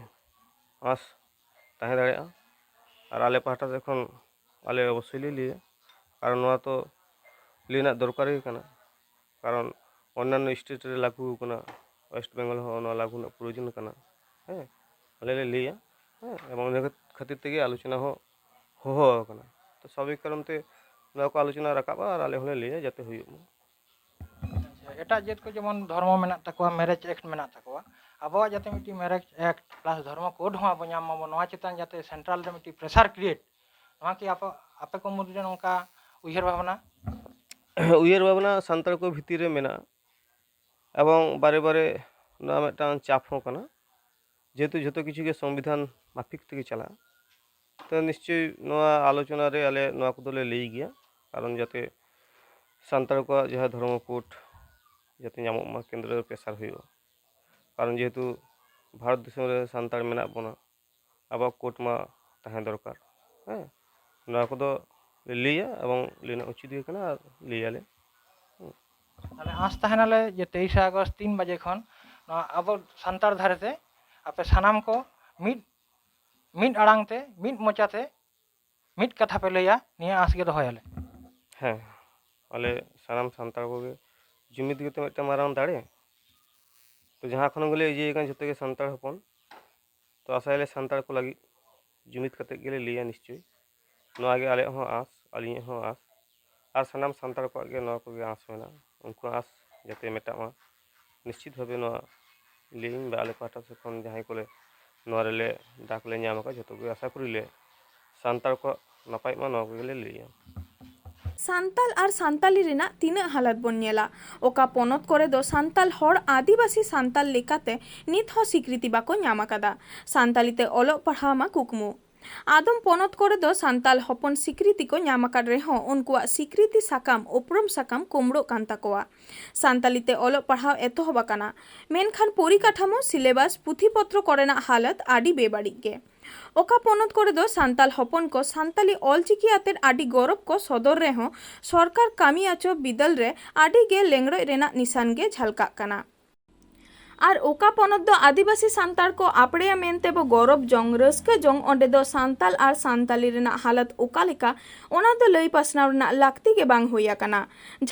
ᱟᱸᱥ ᱛᱟᱦᱮᱸ ᱫᱟᱲᱮᱭᱟᱜᱼᱟ᱾ ᱟᱨ ᱟᱞᱮ ᱯᱟᱦᱴᱟ ᱥᱮᱫ ᱠᱷᱚᱱ ᱟᱞᱮ ᱚᱵᱚᱥᱥᱳᱭ ᱞᱮ ᱞᱟᱹᱭᱟ, ᱠᱟᱨᱚᱱ ᱱᱚᱣᱟ ᱛᱚ ᱞᱟᱹᱭ ᱨᱮᱱᱟᱜ ᱫᱚᱨᱠᱟᱨ ᱜᱮ ᱠᱟᱱᱟ᱾ ᱠᱟᱨᱚᱱ ᱚᱱᱱᱟᱱᱚ ᱥᱴᱮᱴ ᱨᱮ ᱞᱟᱹᱜᱩ ᱟᱠᱟᱱᱟ, ᱳᱭᱮᱥᱴ ᱵᱮᱝᱜᱚᱞ ᱦᱚᱸ ᱱᱚᱣᱟ ᱞᱟᱹᱜᱩ ᱨᱮᱱᱟᱜ ᱯᱨᱚᱭᱳᱡᱚᱱ ᱠᱟᱱᱟ᱾ ᱦᱮᱸ, ᱟᱞᱮ ᱞᱮ ᱞᱟᱹᱭᱟ᱾ ᱦᱮᱸ, ᱮᱵᱚᱝ ᱤᱱᱟᱹ ᱠᱷᱟᱹᱛᱤᱨ ᱛᱮᱜᱮ ᱟᱞᱳᱪᱚᱱᱟ ᱦᱚᱸ ᱦᱚᱦᱚ ᱟᱠᱟᱱᱟ᱾ ᱛᱚ ᱥᱟᱵᱷᱟᱵᱤᱠ ᱠᱟᱨᱚᱱ ᱛᱮ ᱱᱚᱣᱟ ᱠᱚ ᱟᱞᱳᱪᱚᱱᱟ ᱨᱟᱠᱟᱵᱼᱟ ᱟᱨ ᱟᱞᱮ ᱦᱚᱸᱞᱮ ᱞᱟᱹᱭᱟ ᱡᱟᱛᱮ ᱦᱩᱭᱩᱜ ᱢᱟ᱾ ᱟᱪᱪᱷᱟ, ᱮᱴᱟᱜ ᱡᱟᱹᱛ ᱠᱚ ᱡᱮᱢᱚᱱ ᱫᱷᱚᱨᱢᱚ ᱢᱮᱱᱟᱜ ᱛᱟᱠᱚᱣᱟ, ᱢᱮᱨᱮᱡᱽ ᱮᱠᱴ ᱢᱮᱱᱟᱜ ᱛᱟᱠᱚᱣᱟ, ᱟᱵᱚᱣᱟᱜ ᱡᱟᱛᱮ ᱢᱤᱫᱴᱤᱡ ᱢᱮᱨᱮᱡᱽ ᱮᱠᱴ ᱯᱞᱟᱥ ᱫᱷᱚᱨᱢᱚ ᱠᱳᱰ ᱦᱚᱸ ᱟᱵᱚ ᱧᱟᱢ ᱢᱟᱵᱚᱱ, ᱱᱚᱣᱟ ᱪᱮᱛᱟᱱ ᱡᱟᱛᱮ ᱥᱮᱱᱴᱨᱟᱞ ᱨᱮ ᱢᱤᱫᱴᱤᱡ ᱯᱨᱮᱥᱟᱨ ᱠᱨᱤᱭᱮᱴ, ᱱᱚᱣᱟ ᱠᱤ ᱟᱯᱮ, ᱟᱯᱮ ᱠᱚ ᱢᱩᱫᱽᱨᱮ ᱱᱚᱝᱠᱟ ᱩᱭᱦᱟᱹᱨ ᱵᱷᱟᱵᱽᱱᱟ? ᱩᱭᱦᱟᱹᱨ ᱵᱷᱟᱵᱽᱱᱟ ᱥᱟᱱᱛᱟᱲ ᱠᱚ ᱵᱷᱤᱛᱤᱨ ᱨᱮ ᱢᱮᱱᱟᱜᱼᱟ, ᱮᱵᱚᱝ ᱵᱟᱨᱮ ᱵᱟᱨᱮ ᱱᱚᱣᱟ ᱢᱤᱫᱴᱟᱝ ᱪᱟᱯ ᱦᱚᱸ ᱠᱟᱱᱟ, ᱡᱮᱦᱮᱛᱩ ᱡᱷᱚᱛᱚ ᱠᱤᱪᱷᱩ ᱜᱮ ᱥᱚᱝᱵᱤᱫᱷᱟᱱ ᱢᱟᱯᱷᱤᱠ ᱛᱮᱜᱮ ᱪᱟᱞᱟᱜᱼᱟ᱾ ᱛᱚ ᱱᱤᱥᱪᱳᱭ ᱱᱚᱣᱟ ᱟᱞᱳᱪᱚᱱᱟ ᱨᱮ ᱟᱞᱮ ᱱᱚᱣᱟ ᱠᱚᱫᱚᱞᱮ ᱞᱟᱹᱭ ᱜᱮᱭᱟ, ᱠᱟᱨᱚᱱ ᱡᱟᱛᱮ ᱥᱟᱱᱛᱟᱲ ᱠᱚᱣᱟᱜ ᱡᱟᱦᱟᱸ ᱫᱷᱚᱨᱢᱚ ᱠᱳᱰ ᱡᱟᱛᱮ ᱧᱟᱢᱚᱜ ᱢᱟ, ᱠᱮᱱᱫᱨᱚ ᱨᱮ ᱯᱨᱮᱥᱟᱨ ᱦᱩᱭᱩᱜᱼᱟ᱾ ᱠᱟᱨᱚᱱ ᱡᱮᱦᱮᱛᱩ ᱵᱷᱟᱨᱚᱛ ᱫᱤᱥᱚᱢ ᱨᱮ ᱥᱟᱱᱛᱟᱲ ᱢᱮᱱᱟᱜ ᱵᱚᱱᱟ, ᱟᱵᱚᱣᱟᱜ ᱠᱳᱰ ᱢᱟ ᱛᱟᱦᱮᱸ ᱫᱚᱨᱠᱟᱨ᱾ ᱦᱮᱸ, ᱱᱚᱣᱟ ᱠᱚᱫᱚ ᱞᱮ ᱞᱟᱹᱭᱟ ᱮᱵᱚᱝ ᱞᱟᱹᱭ ᱨᱮᱱᱟᱜ ᱩᱪᱤᱛ ᱜᱮ ᱠᱟᱱᱟ ᱟᱨ ᱞᱟᱹᱭᱟᱞᱮ᱾ ᱛᱟᱦᱞᱮ ᱟᱸᱥ ᱛᱟᱦᱮᱱᱟᱞᱮ ᱡᱮ ᱛᱮᱭᱤᱥᱮ ᱟᱜᱚᱥᱴ ᱛᱤᱱ ᱵᱟᱡᱮ ᱠᱷᱚᱱ ᱱᱚᱣᱟ ᱟᱵᱚ ᱥᱟᱱᱛᱟᱲ ᱫᱷᱟᱨᱮ ᱛᱮ ᱟᱯᱮ ᱥᱟᱱᱟᱢ ᱠᱚ ᱢᱤᱫ, ᱢᱤᱫ ᱟᱲᱟᱝ ᱛᱮ, ᱢᱤᱫ ᱢᱚᱪᱟ ᱛᱮ, ᱢᱤᱫ ᱠᱟᱛᱷᱟ ᱯᱮ ᱞᱟᱹᱭᱟ, ᱱᱤᱭᱟᱹ ᱟᱸᱥ ᱜᱮ ᱫᱚᱦᱚᱭᱟᱞᱮ᱾ ᱦᱮᱸ, ᱟᱞᱮ ᱥᱟᱱᱟᱢ ᱥᱟᱱᱛᱟᱲ ᱠᱚᱜᱮ ᱡᱩᱢᱤᱫ ᱜᱮᱛᱚ ᱢᱤᱫᱴᱟᱝ ᱢᱟᱨᱟᱝ ᱫᱟᱲᱮ᱾ ᱛᱚ ᱡᱟᱦᱟᱸ ᱠᱷᱚᱱ ᱜᱮᱞᱮ ᱤᱭᱟᱹᱭ ᱠᱟᱱ ᱡᱷᱚᱛᱚ ᱜᱮ ᱥᱟᱱᱛᱟᱲ ᱦᱚᱯᱚᱱ᱾ ᱛᱚ ᱟᱥᱟᱭᱟᱞᱮ ᱥᱟᱱᱛᱟᱲ ᱠᱚ ᱞᱟᱹᱜᱤᱫ ᱡᱩᱢᱤᱫ ᱠᱟᱛᱮᱫ ᱜᱮᱞᱮ ᱞᱟᱹᱭᱟ ᱱᱤᱥᱪᱳᱭ᱾ ᱱᱚᱣᱟ ᱜᱮ ᱟᱞᱮᱭᱟᱜ ᱦᱚᱸ ᱟᱸᱥ, ᱟᱹᱞᱤᱧᱟᱜ ᱦᱚᱸ ᱟᱸᱥ, ᱟᱨ ᱥᱟᱱᱟᱢ ᱥᱟᱱᱛᱟᱲ ᱠᱚᱣᱟᱜ ᱜᱮ ᱱᱚᱣᱟ ᱠᱚᱜᱮ ᱟᱸᱥ ᱢᱮᱱᱟᱜᱼᱟ, ᱩᱱᱠᱩᱣᱟᱜ ᱟᱸᱥ ᱡᱟᱛᱮ ᱢᱮᱴᱟᱜ ᱢᱟ᱾ ᱱᱤᱥᱪᱤᱛ ᱵᱷᱟᱵᱮ ᱱᱚᱣᱟ ᱞᱟᱹᱭᱟᱹᱧ ᱵᱟ ᱟᱞᱮ ᱯᱟᱦᱴᱟ ᱥᱮᱫ ᱠᱷᱚᱱ ᱡᱟᱦᱟᱸᱭ ᱠᱚᱞᱮ ᱱᱚᱣᱟ ᱨᱮᱞᱮ ᱰᱟᱠ ᱞᱮ ᱧᱟᱢ ᱟᱠᱟᱫ, ᱡᱷᱚᱛᱚ ᱜᱮ ᱟᱥᱟ ᱠᱚᱨᱤ ᱞᱮ ᱥᱟᱱᱛᱟᱲ ᱠᱚᱣᱟᱜ ᱱᱟᱯᱟᱭᱚᱜ ᱢᱟ, ᱱᱚᱣᱟ ᱠᱚᱜᱮᱞᱮ ᱞᱟᱹᱭᱟ᱾ ᱥᱟᱱᱛᱟᱞ ᱟᱨ ᱥᱟᱱᱛᱟᱞᱤ ᱨᱮᱱᱟᱜ ᱛᱤᱱᱟᱹᱜ ᱦᱟᱞᱚᱛ ᱵᱚᱱ ᱧᱮᱞᱟ, ᱚᱠᱟ ᱯᱚᱱᱚᱛ ᱠᱚᱨᱮ ᱫᱚ ᱥᱟᱱᱛᱟᱞ ᱦᱚᱲ ᱟᱹᱫᱤᱵᱟᱹᱥᱤ ᱥᱟᱱᱛᱟᱞ ᱞᱮᱠᱟᱛᱮ ᱱᱤᱛ ᱦᱚᱸ ᱥᱤᱠᱨᱤᱛᱤ ᱵᱟᱠᱚ ᱧᱟᱢ ᱟᱠᱟᱫᱟ᱾ ᱥᱟᱱᱛᱟᱞᱤ ᱛᱮ ᱚᱞᱚᱜ ᱯᱟᱲᱦᱟᱣ ᱢᱟ ᱠᱩᱠᱢᱩ᱾ ᱟᱫᱚᱢ ᱯᱚᱱᱚᱛ ᱠᱚᱨᱮ ᱫᱚ ᱥᱟᱱᱛᱟᱞ ᱦᱚᱯᱚᱱ ᱥᱤᱠᱨᱤᱛᱤ ᱠᱚ ᱧᱟᱢ ᱟᱠᱟᱫ ᱨᱮᱦᱚᱸ ᱩᱱᱠᱩᱣᱟᱜ ᱥᱤᱠᱨᱤᱛᱤ ᱥᱟᱠᱟᱢ, ᱩᱯᱨᱩᱢ ᱥᱟᱠᱟᱢ ᱠᱩᱢᱲᱩᱜ ᱠᱟᱱ ᱛᱟᱠᱚᱣᱟ᱾ ᱥᱟᱱᱛᱟᱞᱤ ᱛᱮ ᱚᱞᱚᱜ ᱯᱟᱲᱦᱟᱣ ᱮᱛᱚᱦᱚᱵ ᱟᱠᱟᱱᱟ, ᱢᱮᱱᱠᱷᱟᱱ ᱯᱚᱨᱤᱠᱟᱴᱷᱟᱢᱳ, ᱥᱤᱞᱮᱵᱟᱥ, ᱯᱩᱛᱷᱤ ᱯᱚᱛᱨᱚ ᱠᱚᱨᱮᱱᱟᱜ ᱦᱟᱞᱚᱛ ᱟᱹᱰᱤ ᱵᱮᱵᱟᱹᱲᱤᱡ ᱜᱮ᱾ ᱚᱠᱟ ᱯᱚᱱᱚᱛ ᱠᱚᱨᱮ ᱫᱚ ᱥᱟᱱᱛᱟᱞ ᱦᱚᱯᱚᱱ ᱠᱚ ᱥᱟᱱᱛᱟᱞᱤ ᱚᱞᱪᱤᱠᱤ ᱟᱛᱮᱫ ᱟᱹᱰᱤ ᱜᱚᱨᱚᱵᱽ ᱠᱚ ᱥᱚᱫᱚᱨ ᱨᱮᱦᱚᱸ ᱥᱚᱨᱠᱟᱨ ᱠᱟᱹᱢᱤ ᱟᱪᱚ ᱵᱤᱫᱟᱹᱞ ᱨᱮ ᱟᱹᱰᱤ ᱜᱮ ᱞᱮᱝᱲᱚᱡ ᱨᱮᱱᱟᱜ ᱱᱤᱥᱟᱱ ᱜᱮ ᱡᱷᱟᱞᱠᱟᱜ ᱠᱟᱱᱟ᱾ ᱟᱨ ᱚᱠᱟ ᱯᱚᱱᱚᱛ ᱫᱚ ᱟᱹᱫᱤᱵᱟᱹᱥᱤ ᱥᱟᱱᱛᱟᱲ ᱠᱚ ᱟᱯᱲᱮᱭᱟ ᱢᱮᱱᱛᱮ ᱵᱚ ᱜᱚᱨᱚᱵᱽ ᱡᱚᱝ, ᱨᱟᱹᱥᱠᱟᱹ ᱡᱚᱝ, ᱚᱸᱰᱮ ᱫᱚ ᱥᱟᱱᱛᱟᱞ ᱟᱨ ᱥᱟᱱᱛᱟᱞᱤ ᱨᱮᱱᱟᱜ ᱦᱟᱞᱚᱛ ᱚᱠᱟ ᱞᱮᱠᱟ, ᱚᱱᱟ ᱫᱚ ᱞᱟᱹᱭ ᱯᱟᱥᱱᱟᱣ ᱨᱮᱱᱟᱜ ᱞᱟᱹᱠᱛᱤ ᱜᱮ ᱵᱟᱝ ᱦᱩᱭ ᱟᱠᱟᱱᱟ᱾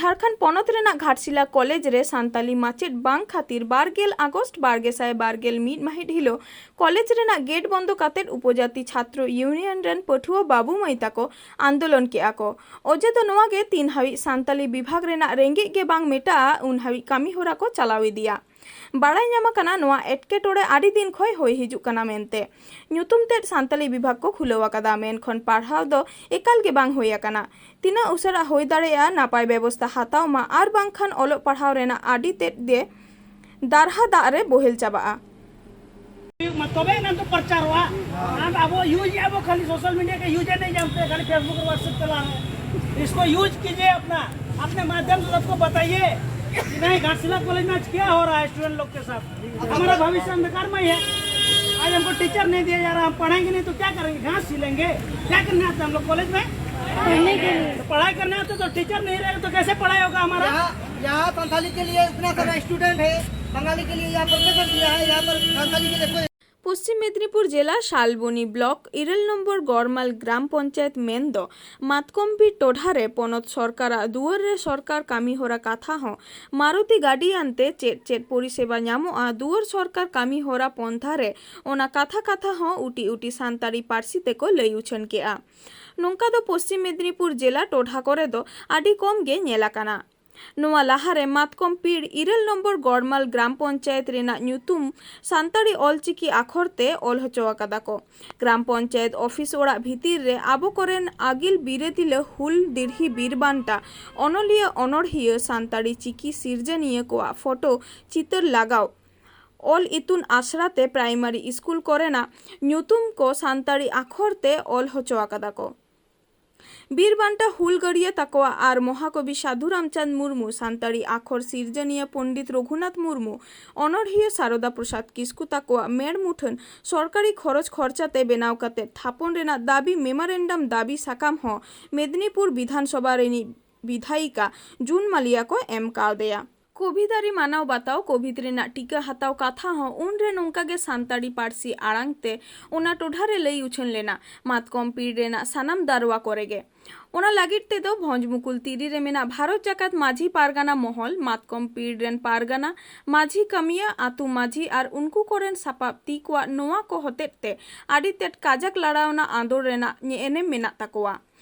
ᱡᱷᱟᱲᱠᱷᱚᱸᱰ ᱯᱚᱱᱚᱛ ᱨᱮᱱᱟᱜ ᱜᱷᱟᱴᱥᱤᱞᱟ ᱠᱚᱞᱮᱡᱽ ᱨᱮ ᱥᱟᱱᱛᱟᱞᱤ ᱢᱟᱪᱮᱫ ᱵᱟᱝ ᱠᱷᱟᱹᱛᱤᱨ ᱵᱟᱨ ᱜᱮᱞ ᱟᱜᱚᱥᱴ ᱵᱟᱨ ᱜᱮᱥᱟᱭ ᱵᱟᱨ ᱜᱮᱞ ᱢᱤᱫ ᱢᱟᱹᱦᱤᱛ ᱦᱤᱞᱳᱜ ᱠᱚᱞᱮᱡᱽ ᱨᱮᱱᱟᱜ ᱜᱮᱴ ᱵᱚᱱᱫᱚ ᱠᱟᱛᱮᱫ ᱩᱯᱚᱡᱟᱛᱤ ᱪᱷᱟᱛᱨᱚ ᱤᱭᱩᱱᱤᱭᱚᱱ ᱨᱮᱱ ᱯᱟᱹᱴᱷᱩᱣᱟᱹ ᱵᱟᱹᱵᱩ ᱢᱟᱹᱭ ᱛᱟᱠᱚ ᱟᱱᱫᱳᱞᱚᱱ ᱠᱮᱜᱼᱟ ᱠᱚ᱾ ᱚᱡᱮ ᱫᱚ ᱱᱚᱣᱟ ᱜᱮ, ᱛᱤᱱ ᱦᱟᱹᱵᱤᱡ ᱥᱟᱱᱛᱟᱞᱤ ᱵᱤᱵᱷᱟᱜᱽ ᱨᱮᱱᱟᱜ ᱨᱮᱸᱜᱮᱡ ᱜᱮ ᱵᱟᱝ ᱢᱮᱴᱟᱜᱼᱟ, ᱩᱱ ᱦᱟᱹᱵᱤᱡ ᱠᱟᱹᱢᱤ ᱦᱚᱨᱟ ᱠᱚ ᱪᱟᱞᱟᱣ ᱤᱫᱤᱭᱟ᱾ ᱵᱟᱲᱟᱭ ᱧᱟᱢ ᱟᱠᱟᱱᱟ, ᱱᱚᱣᱟ ᱮᱴᱠᱮᱴᱚᱬᱮ ᱟᱹᱰᱤ ᱫᱤᱱ ᱠᱷᱚᱱ ᱦᱩᱭ ᱦᱤᱡᱩᱜ ᱠᱟᱱᱟ ᱢᱮᱱᱛᱮ᱾ ᱧᱩᱛᱩᱢ ᱛᱮᱫ ᱥᱟᱱᱛᱟᱞᱤ ᱵᱤᱵᱷᱟᱜᱽ ᱠᱚ ᱠᱷᱩᱞᱟᱹᱣ ᱟᱠᱟᱫᱟ, ᱢᱮᱱᱠᱷᱟᱱ ᱯᱟᱲᱦᱟᱣ ᱫᱚ ᱮᱠᱟᱞ ᱜᱮ ᱵᱟᱝ ᱦᱩᱭ ᱟᱠᱟᱱᱟ᱾ ᱛᱤᱱᱟᱹᱜ ᱩᱥᱟᱹᱨᱟ ᱦᱩᱭ ᱫᱟᱲᱮᱭᱟᱜᱼᱟ, ᱱᱟᱯᱟᱭ ᱵᱮᱵᱚᱥᱛᱷᱟ ᱦᱟᱛᱟᱣ ᱢᱟ, ᱟᱨ ᱵᱟᱝᱠᱷᱟᱱ ᱚᱞᱚᱜ ᱯᱟᱲᱦᱟᱣ ᱨᱮᱱᱟᱜ ᱟᱹᱰᱤ ᱛᱮᱫ ᱜᱮ ᱫᱟᱨᱦᱟ ᱫᱟᱜ ᱨᱮ ᱵᱚᱦᱮᱞ ᱪᱟᱵᱟᱜᱼᱟ᱾ ᱢᱟ ᱛᱚᱵᱮ ᱮᱱᱟᱝ ᱛᱚ ᱯᱨᱚᱪᱟᱨᱚᱜᱼᱟ᱾ ᱟᱨ ᱟᱵᱚ ᱤᱭᱩᱡᱽ ᱮᱫᱟ ᱵᱚ ᱠᱷᱟᱹᱞᱤ ᱥᱳᱥᱟᱞ ᱢᱤᱰᱤᱭᱟ ᱜᱮ ᱤᱭᱩᱡᱽ ᱮᱫ ᱧᱟᱢ ᱯᱮ ᱠᱷᱟᱹᱞᱤ ᱯᱷᱮᱥᱵᱩᱠ ᱟᱨ WhatsApp ᱛᱟᱞᱟ ᱨᱮ᱾ इसको यूज कीजिए अपना, अपने माध्यम से सबको बताइए कि नहीं, घाटशिला कॉलेज में आज क्या हो रहा है स्टूडेंट लोग के साथ। हमारा भविष्य अंधकार में ही है। आज हमको टीचर नहीं दिया जा रहा, हम पढ़ेंगे नहीं तो क्या करेंगे, घास छिलेंगे? क्या करने आते हैं हम लोग कॉलेज में? पढ़ने के लिए। तो पढ़ाई करने आते तो टीचर नहीं रहेगा तो कैसे पढ़ाई होगा हमारा? यहाँ, यहाँ संथाली के लिए इतना सारा स्टूडेंट है, बंगाली के लिए यहाँ प्रोफेसर दिया है, यहाँ पर संथाली के लिए कोई ᱯᱚᱥᱪᱤᱢ ᱢᱮᱫᱽᱱᱤᱯᱩᱨ ᱡᱮᱞᱟ ᱥᱟᱞᱵᱚᱱᱤ ᱵᱞᱚᱠ ᱤᱨᱟᱹᱞ ᱱᱚᱢᱵᱚᱨ ᱜᱚᱨᱢᱟᱞ ᱜᱨᱟᱢ ᱯᱚᱧᱪᱟᱭᱮᱛ ᱢᱮᱱᱫᱚ ᱢᱟᱛᱠᱚᱢ ᱵᱤᱨ ᱴᱚᱴᱷᱟ ᱨᱮ ᱯᱚᱱᱚᱛ ᱥᱚᱨᱠᱟᱨᱟᱜ ᱫᱩᱣᱟᱹᱨ ᱨᱮ ᱥᱚᱨᱠᱟᱨ ᱠᱟᱹᱢᱤ ᱦᱚᱨᱟ ᱠᱟᱛᱷᱟ ᱦᱚᱸ ᱢᱟᱨᱩᱛᱤ ᱜᱟᱹᱰᱤ ᱟᱱᱛᱮ ᱪᱮᱫ ᱪᱮᱫ ᱯᱚᱨᱤᱥᱮᱵᱟ ᱧᱟᱢᱚᱜᱼᱟ ᱫᱩᱣᱟᱹᱨ ᱥᱚᱨᱠᱟᱨ ᱠᱟᱹᱢᱤ ᱦᱚᱨᱟ ᱯᱚᱱᱛᱷᱟ ᱨᱮ, ᱚᱱᱟ ᱠᱟᱛᱷᱟ ᱠᱟᱛᱷᱟ ᱦᱚᱸ ᱩᱴᱤ ᱩᱴᱤ ᱥᱟᱱᱛᱟᱲᱤ ᱯᱟᱹᱨᱥᱤ ᱛᱮᱠᱚ ᱞᱟᱹᱭ ᱩᱪᱷᱟᱹᱱ ᱠᱮᱜᱼᱟ᱾ ᱱᱚᱝᱠᱟ ᱫᱚ ᱯᱚᱥᱪᱤᱢ ᱢᱮᱫᱽᱱᱤᱯᱩᱨ ᱡᱮᱞᱟ ᱴᱚᱴᱷᱟ ᱠᱚᱨᱮ ᱫᱚ ᱟᱹᱰᱤ ᱠᱚᱢ ᱜᱮ ᱧᱮᱞ ᱟᱠᱟᱱᱟ᱾ ᱱᱚᱣᱟ ᱞᱟᱦᱟᱨᱮ ᱢᱟᱛᱠᱚᱢ ᱯᱤᱲ ᱤᱨᱟᱹᱞ ᱱᱚᱢᱵᱚᱨ ᱜᱚᱲᱢᱟᱞ ᱜᱨᱟᱢ ᱯᱚᱧᱪᱟᱭᱮᱛ ᱨᱮᱱᱟᱜ ᱧᱩᱛᱩᱢ ᱥᱟᱱᱛᱟᱲᱤ ᱚᱞᱪᱤᱠᱤ ᱟᱠᱷᱚᱨ ᱛᱮ ᱚᱞ ᱦᱚᱪᱚ ᱟᱠᱟᱫᱟ ᱠᱚ᱾ ᱜᱨᱟᱢ ᱯᱚᱧᱪᱟᱭᱮᱛ ᱚᱯᱷᱤᱥ ᱚᱲᱟᱜ ᱵᱷᱤᱛᱤᱨ ᱨᱮ ᱟᱵᱚ ᱠᱚᱨᱮᱱ ᱟᱹᱜᱤᱞ ᱵᱤᱨᱟᱹᱫᱤᱞᱟᱹ ᱦᱩᱞ ᱫᱤᱨᱦᱤ ᱵᱤᱨ ᱵᱟᱱᱴᱟ, ᱚᱱᱚᱞᱤᱭᱟᱹ, ᱚᱱᱚᱲᱦᱤᱭᱟᱹ, ᱥᱟᱱᱛᱟᱲᱤ ᱪᱤᱠᱤ ᱥᱤᱨᱡᱟᱹᱱᱤᱭᱟᱹ ᱠᱚᱣᱟᱜ ᱯᱷᱚᱴᱳ ᱪᱤᱛᱟᱹᱨ ᱞᱟᱜᱟᱣ ᱚᱞ ᱤᱛᱩᱱ ᱟᱥᱲᱟ ᱛᱮ ᱯᱨᱟᱭᱢᱟᱨᱤ ᱥᱠᱩᱞ ᱠᱚᱨᱮᱱᱟᱜ ᱧᱩᱛᱩᱢ ᱠᱚ ᱥᱟᱱᱛᱟᱲᱤ ᱟᱠᱷᱚᱨ ᱛᱮ ᱚᱞ ᱦᱚᱪᱚ ᱟᱠᱟᱫᱟ ᱠᱚ᱾ ᱵᱤᱨ ᱵᱟᱱᱴᱟ ᱦᱩᱞᱜᱟᱹᱨᱤᱭᱟᱹ ᱛᱟᱠᱚᱣᱟᱜ ᱟᱨ ᱢᱚᱦᱟᱠᱚᱵᱤ ᱥᱟᱹᱫᱷᱩ ᱨᱟᱢᱪᱟᱸᱫᱽ ᱢᱩᱨᱢᱩ, ᱥᱟᱱᱛᱟᱲᱤ ᱟᱠᱷᱚᱨ ᱥᱤᱨᱡᱟᱹᱱᱤᱭᱟᱹ ᱯᱚᱱᱰᱤᱛ ᱨᱚᱜᱷᱩᱱᱟᱛᱷ ᱢᱩᱨᱢᱩ, ᱚᱱᱚᱬᱦᱤᱭᱟᱹ ᱥᱟᱨᱚᱫᱟ ᱯᱨᱚᱥᱟᱫᱽ ᱠᱤᱥᱠᱩ ᱛᱟᱠᱚᱣᱟᱜ ᱢᱮᱬ ᱢᱩᱴᱷᱟᱹᱱ ᱥᱚᱨᱠᱟᱨᱤ ᱠᱷᱚᱨᱚᱪ ᱠᱷᱚᱨᱪᱟ ᱛᱮ ᱵᱮᱱᱟᱣ ᱠᱟᱛᱮ ᱛᱷᱟᱯᱚᱱ ᱨᱮᱱᱟᱜ ᱫᱟᱹᱵᱤ ᱢᱮᱢᱳᱨᱮᱱᱰᱟᱢ ᱫᱟᱹᱵᱤ ᱥᱟᱠᱟᱢ ᱦᱚᱸ ᱢᱮᱫᱽᱱᱤᱯᱩᱨ ᱵᱤᱫᱷᱟᱱ ᱥᱚᱵᱷᱟ ᱨᱤᱱᱤᱡ ᱵᱤᱫᱷᱟᱭᱤᱠᱟ ᱡᱩᱱ ᱢᱟᱞᱤᱭᱟ ᱠᱚ ᱮᱢ ᱠᱟᱣᱫᱮᱭᱟ᱾ ᱠᱳᱵᱷᱤᱰ ᱟᱹᱨᱤ ᱢᱟᱱᱟᱣ ᱵᱟᱛᱟᱣ, ᱠᱳᱵᱷᱤᱰ ᱨᱮᱱᱟᱜ ᱴᱤᱠᱟᱹ ᱦᱟᱛᱟᱣ ᱠᱟᱛᱷᱟ ᱦᱚᱸ ᱩᱱᱨᱮ ᱱᱚᱝᱠᱟ ᱜᱮ ᱥᱟᱱᱛᱟᱲᱤ ᱯᱟᱹᱨᱥᱤ ᱟᱲᱟᱝ ᱛᱮ ᱚᱱᱟ ᱴᱚᱴᱷᱟ ᱨᱮ ᱞᱟᱹᱭ ᱩᱪᱷᱟᱹᱱ ᱞᱮᱱᱟ, ᱢᱟᱛᱠᱚᱢ ᱯᱤᱲ ᱨᱮᱱᱟᱜ ᱥᱟᱱᱟᱢ ᱫᱟᱨᱣᱟ ᱠᱚᱨᱮ ᱜᱮ᱾ ᱚᱱᱟ ᱞᱟᱹᱜᱤᱫ ᱛᱮᱫᱚ ᱵᱷᱚᱸᱡᱽᱢᱩᱠᱩᱞ ᱛᱤᱨᱤ ᱨᱮ ᱢᱮᱱᱟᱜ ᱵᱷᱟᱨᱚᱛ ᱡᱟᱠᱟᱛ ᱢᱟᱹᱡᱷᱤ ᱯᱟᱨᱜᱟᱱᱟ ᱢᱚᱦᱚᱞ, ᱢᱟᱛᱠᱚᱢ ᱯᱤᱲ ᱨᱮᱱ ᱯᱟᱨᱜᱟᱱᱟ, ᱢᱟᱹᱡᱷᱤ ᱠᱟᱹᱢᱤᱭᱟᱹ, ᱟᱹᱛᱩ ᱢᱟᱹᱡᱷᱤ ᱟᱨ ᱩᱱᱠᱩ ᱠᱚᱨᱮᱱ ᱥᱟᱯᱟᱵ ᱛᱤ ᱠᱚᱣᱟᱜ ᱱᱚᱣᱟ ᱠᱚ ᱦᱚᱛᱮᱛ ᱛᱮ ᱟᱹᱰᱤ ᱛᱮᱫ ᱠᱟᱡᱟᱠ ᱞᱟᱲᱟᱣᱱᱟ ᱟᱸᱫᱳᱲ ᱨᱮᱱᱟᱜ ᱮᱱᱮᱢ ᱢᱮᱱᱟᱜ ᱛᱟᱠᱚᱣᱟ᱾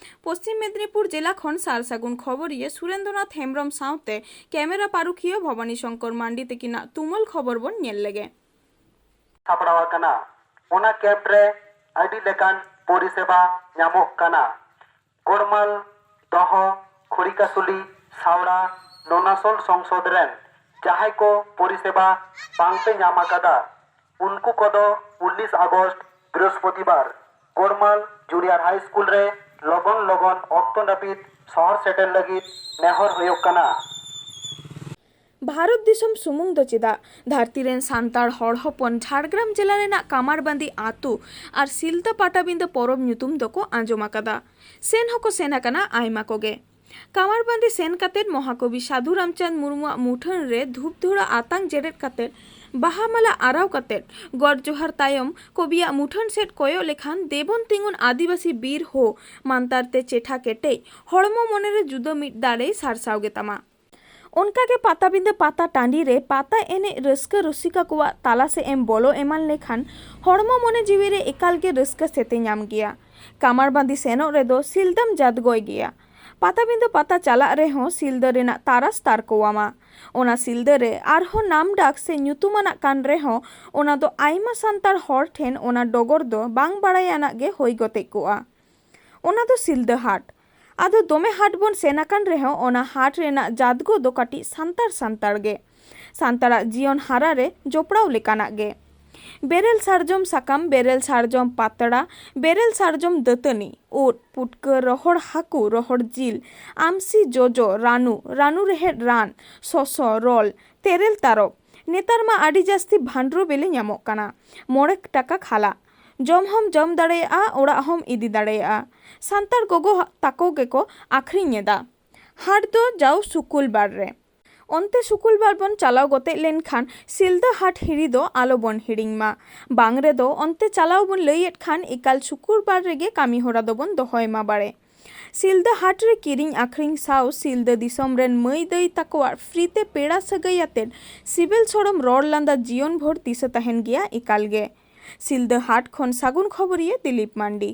ᱯᱚᱥᱪᱤᱢ ᱢᱮᱫᱽᱱᱤᱯᱩᱨ ᱡᱮᱞᱟ ᱠᱷᱚᱱ ᱥᱟᱨ ᱥᱟᱹᱜᱩᱱ ᱠᱷᱚᱵᱚᱨᱤᱭᱟᱹ ᱥᱩᱨᱮᱱᱫᱨᱚᱱᱟᱛᱷ ᱦᱮᱢᱵᱽᱨᱚᱢ ᱥᱟᱶᱛᱮ ᱠᱮᱢᱮᱨᱟ ᱯᱟᱹᱨᱩᱠᱷᱤᱭᱟᱹ ᱵᱷᱚᱵᱟᱱᱤ ᱥᱚᱝᱠᱚᱨ ᱢᱟᱱᱰᱤ ᱛᱟᱹᱠᱤᱱᱟᱜ ᱛᱩᱢᱟᱹᱞ ᱠᱷᱚᱵᱚᱨ ᱵᱚᱱ ᱧᱮᱞ ᱞᱮᱜᱮ᱾ ᱥᱟᱯᱲᱟᱣ ᱟᱠᱟᱱᱟ᱾ ᱚᱱᱟ ᱠᱮᱢᱯ ᱨᱮ ᱟᱹᱰᱤ ᱞᱮᱠᱟᱱ ᱯᱚᱨᱤᱥᱮᱵᱟ ᱧᱟᱢᱚᱜ ᱠᱟᱱᱟ᱾ ᱜᱚᱲᱢᱟᱞ, ᱫᱚᱦᱚ, ᱠᱷᱚᱲᱤᱠᱟᱥᱩᱞᱤ, ᱥᱟᱣᱲᱟ, ᱱᱚᱱᱟᱥᱚᱞ ᱥᱚᱝᱥᱚᱫ ᱨᱮᱱ ᱡᱟᱦᱟᱸᱭ ᱠᱚ ᱯᱚᱨᱤᱥᱮᱵᱟ ᱵᱟᱝᱯᱮ ᱧᱟᱢ ᱟᱠᱟᱫᱟ, ᱩᱱᱠᱩ ᱠᱚᱫᱚ ᱩᱱᱤᱥ ᱟᱜᱚᱥᱴ, ᱵᱨᱤᱦᱚᱥᱯᱚᱛᱤᱵᱟᱨ, ᱜᱚᱲᱢᱟᱞ ᱡᱩᱱᱤᱭᱟᱨ ᱦᱟᱭ ᱥᱠᱩᱞ ᱨᱮ ᱞᱚᱜᱚᱱ ᱞᱚᱜᱚᱱ ᱚᱠᱛᱚ ᱱᱟᱹᱯᱤᱛ ᱥᱚᱦᱚᱨ ᱥᱮᱴᱮᱨ ᱞᱟᱹᱜᱤᱫ ᱱᱮᱦᱚᱨ ᱦᱩᱭᱩᱜ ᱠᱟᱱᱟ᱾ ᱵᱷᱟᱨᱚᱛ ᱫᱤᱥᱚᱢ ᱥᱩᱢᱩᱝ ᱫᱚ ᱪᱮᱫᱟᱜ, ᱫᱷᱟᱹᱨᱛᱤ ᱨᱮᱱ ᱥᱟᱱᱛᱟᱲ ᱦᱚᱲ ᱦᱚᱯᱚᱱ ᱡᱷᱟᱲᱜᱨᱟᱢ ᱡᱮᱞᱟ ᱨᱮᱱᱟᱜ ᱠᱟᱢᱟᱨᱵᱟᱸᱫᱤ ᱟᱹᱛᱩ ᱟᱨ ᱥᱤᱞᱫᱟᱹ ᱯᱟᱴᱟᱵᱤᱸᱫᱟᱹ ᱯᱚᱨᱚᱵᱽ ᱧᱩᱛᱩᱢ ᱫᱚᱠᱚ ᱟᱸᱡᱚᱢ ᱟᱠᱟᱫᱟ᱾ ᱥᱮᱱ ᱦᱚᱸᱠᱚ ᱥᱮᱱ ᱟᱠᱟᱱᱟ ᱟᱭᱢᱟ ᱠᱚᱜᱮ᱾ ᱠᱟᱢᱟᱨᱵᱟᱸᱫᱤ ᱥᱮᱱ ᱠᱟᱛᱮ ᱢᱚᱦᱟᱠᱚᱵᱤ ᱥᱟᱹᱫᱷᱩ ᱨᱟᱢᱪᱟᱸᱫᱽ ᱢᱩᱨᱢᱩᱣᱟᱜ ᱢᱩᱴᱷᱟᱹᱱ ᱨᱮ ᱫᱷᱩᱯ ᱫᱷᱩᱲᱟᱹ ᱟᱛᱟᱝ ᱡᱮᱨᱮᱫ ᱠᱟᱛᱮ, ᱵᱟᱦᱟ ᱢᱟᱞᱟ ᱟᱨᱟᱣ ᱠᱟᱛᱮ, ᱜᱚᱰ ᱡᱚᱦᱟᱨ ᱛᱟᱭᱚᱢ ᱠᱚᱵᱤᱭᱟᱜ ᱢᱩᱴᱷᱟᱹᱱ ᱥᱮᱫ ᱠᱚᱭᱚᱜ ᱞᱮᱠᱷᱟᱱ ᱫᱮᱵᱚᱱ ᱛᱤᱸᱜᱩᱱ ᱟᱹᱫᱤᱵᱟᱹᱥᱤ ᱵᱤᱨ ᱦᱳ ᱢᱟᱱᱛᱟᱨ ᱛᱮ ᱪᱮᱴᱷᱟ ᱠᱮᱴᱮᱡ, ᱦᱚᱲᱢᱚ ᱢᱚᱱᱮ ᱨᱮ ᱡᱩᱫᱟᱹ ᱢᱤᱫ ᱫᱟᱲᱮᱭ ᱥᱟᱨᱥᱟᱣ ᱜᱮᱛᱟᱢᱟ᱾ ᱚᱱᱠᱟ ᱜᱮ ᱯᱟᱛᱟᱵᱤᱸᱫᱟᱹ ᱯᱟᱛᱟ ᱴᱟᱺᱰᱤ ᱨᱮ ᱯᱟᱛᱟ ᱮᱱᱮᱡ ᱨᱟᱹᱥᱠᱟᱹ ᱨᱩᱥᱤᱠᱟ ᱠᱚᱣᱟᱜ ᱛᱟᱞᱟ ᱥᱮᱫ ᱮᱢ ᱵᱚᱞᱚ ᱮᱢᱟᱱ ᱞᱮᱠᱷᱟᱱ ᱦᱚᱲᱢᱚ ᱢᱚᱱᱮ ᱡᱤᱣᱤ ᱨᱮ ᱮᱠᱟᱞ ᱜᱮ ᱨᱟᱹᱥᱠᱟᱹ ᱥᱮᱛᱮ ᱧᱟᱢ ᱜᱮᱭᱟ᱾ ᱠᱟᱢᱟᱨᱵᱟᱸᱫᱤ ᱥᱮᱱᱚᱜ ᱨᱮᱫᱚ ᱥᱤᱞᱫᱟᱹᱢ ᱡᱟᱫᱽᱜᱚᱭ ᱜᱮᱭᱟ᱾ ᱯᱟᱛᱟᱵᱤᱸᱫᱟᱹ ᱯᱟᱛᱟ ᱪᱟᱞᱟᱜ ᱨᱮᱦᱚᱸ ᱥᱤᱞᱫᱟᱹ ᱨᱮᱱᱟᱜ ᱛᱟᱨᱟᱥ ᱛᱟᱨᱠᱚᱣᱟᱢᱟ᱾ ᱚᱱᱟ ᱥᱤᱞᱫᱟᱹ ᱨᱮ ᱟᱨᱦᱚᱸ ᱱᱟᱢᱰᱟᱠ ᱥᱮ ᱧᱩᱛᱩᱢᱟᱱᱟᱜ ᱠᱟᱱ ᱨᱮᱦᱚᱸ ᱚᱱᱟ ᱫᱚ ᱟᱭᱢᱟ ᱥᱟᱱᱛᱟᱲ ᱦᱚᱲ ᱴᱷᱮᱱ ᱚᱱᱟ ᱰᱚᱜᱚᱨ ᱫᱚ ᱵᱟᱝ ᱵᱟᱲᱟᱭᱟᱱᱟᱜ ᱜᱮ ᱦᱩᱭ ᱜᱚᱛᱮᱡ ᱠᱚᱜᱼᱟ᱾ ᱚᱱᱟ ᱫᱚ ᱥᱤᱞᱫᱟᱹ ᱦᱟᱴ᱾ ᱟᱫᱚ ᱫᱚᱢᱮ ᱦᱟᱴ ᱵᱚᱱ ᱥᱮᱱ ᱟᱠᱟᱱ ᱨᱮᱦᱚᱸ ᱚᱱᱟ ᱦᱟᱴ ᱨᱮᱱᱟᱜ ᱡᱟᱫᱽᱜᱚ ᱫᱚ ᱠᱟᱹᱴᱤᱡ ᱥᱟᱱᱛᱟᱲ ᱥᱟᱱᱛᱟᱲ ᱜᱮ᱾ ᱥᱟᱱᱛᱟᱲᱟᱜ ᱡᱤᱭᱚᱱ ᱦᱟᱨᱟ ᱨᱮ ᱡᱚᱯᱲᱟᱣ ᱞᱮᱠᱟᱱᱟᱜ ᱜᱮ᱾ ᱵᱮᱨᱮᱞ ᱥᱟᱨᱡᱚᱢ ᱥᱟᱠᱟᱢ, ᱵᱮᱨᱮᱞ ᱥᱟᱨᱡᱚᱢ ᱯᱟᱛᱲᱟ, ᱵᱮᱨᱮᱞ ᱥᱟᱨᱡᱚᱢ ᱫᱟᱹᱛᱟᱹᱱᱤ, ᱩᱫ, ᱯᱩᱴᱠᱟᱹ, ᱨᱚᱦᱚᱲ ᱦᱟᱹᱠᱩ, ᱨᱚᱦᱚᱲ ᱡᱤᱞ, ᱟᱢᱥᱤ, ᱡᱚᱡᱚ, ᱨᱟᱱᱩ, ᱨᱟᱱᱩ ᱨᱮᱦᱮᱫ ᱨᱟᱱ, ᱥᱚᱥᱚ, ᱨᱚᱞ, ᱛᱮᱨᱮᱞ ᱛᱟᱨᱚᱵ᱾ ᱱᱮᱛᱟᱨ ᱢᱟ ᱟᱹᱰᱤ ᱡᱟᱹᱥᱛᱤ ᱵᱷᱟᱱᱰᱨᱩ ᱵᱤᱞᱤ ᱧᱟᱢᱚᱜ ᱠᱟᱱᱟ, ᱢᱚᱬᱮ ᱴᱟᱠᱟ ᱠᱷᱟᱞᱟ᱾ ᱡᱚᱢ ᱦᱚᱸᱢ ᱡᱚᱢ ᱫᱟᱲᱮᱭᱟᱜᱼᱟ, ᱚᱲᱟᱜ ᱦᱚᱸᱢ ᱤᱫᱤ ᱫᱟᱲᱮᱭᱟᱜᱼᱟ᱾ ᱥᱟᱱᱛᱟᱲ ᱜᱚᱜᱚ ᱛᱟᱠᱚ ᱜᱮᱠᱚ ᱟᱠᱷᱨᱤᱧ ᱮᱫᱟ᱾ ᱦᱟᱴ ᱫᱚ ᱡᱟᱣ ᱥᱩᱠᱩᱞ ᱵᱟᱨ ᱨᱮ᱾ ᱚᱱᱛᱮ ᱥᱩᱠᱩᱞ ᱵᱟᱨ ᱵᱚᱱ ᱪᱟᱞᱟᱣ ᱜᱚᱛᱮᱡ ᱞᱮᱱᱠᱷᱟᱱ ᱥᱤᱞᱫᱟᱹ ᱦᱟᱴ ᱦᱤᱨᱤ ᱫᱚ ᱟᱞᱚ ᱵᱚᱱ ᱦᱤᱲᱤᱧ ᱢᱟ᱾ ᱵᱟᱝ ᱨᱮᱫᱚ ᱚᱱᱛᱮ ᱪᱟᱞᱟᱣ ᱵᱚᱱ ᱞᱟᱹᱭᱮᱫ ᱠᱷᱟᱱ ᱮᱠᱟᱞ ᱥᱩᱠᱩᱞ ᱵᱟᱨ ᱨᱮᱜᱮ ᱠᱟᱹᱢᱤ ᱦᱚᱨᱟ ᱫᱚᱵᱚᱱ ᱫᱚᱦᱚᱭ ᱢᱟ ᱵᱟᱲᱮ᱾ ᱥᱤᱞᱫᱟᱹ ᱦᱟᱴ ᱨᱮ ᱠᱤᱨᱤᱧ ᱟᱠᱷᱨᱤᱧ ᱥᱟᱶ ᱥᱤᱞᱫᱟᱹ ᱫᱤᱥᱚᱢ ᱨᱮᱱ ᱢᱟᱹᱭ ᱫᱟᱹᱭ ᱛᱟᱠᱚᱣᱟᱜ ᱯᱷᱨᱤ ᱛᱮ ᱯᱮᱲᱟ ᱥᱟᱹᱜᱟᱹᱭ ᱟᱛᱮᱫ ᱥᱤᱵᱤᱞ ᱥᱚᱲᱚᱢ ᱨᱚᱲ ᱞᱟᱸᱫᱟ ᱡᱤᱭᱚᱱ ᱵᱷᱳᱨ ᱫᱤᱥᱟᱹ ᱛᱟᱦᱮᱱ ᱜᱮᱭᱟ ᱮᱠᱟᱞ ᱜᱮ᱾ ᱥᱤᱞᱫᱟᱹ ᱦᱟᱴ ᱠᱷᱚᱱ ᱥᱟᱹᱜᱩᱱ ᱠᱷᱚᱵᱚᱨᱤᱭᱟᱹ ᱫᱤᱞᱤᱯ ᱢᱟᱱᱰᱤ᱾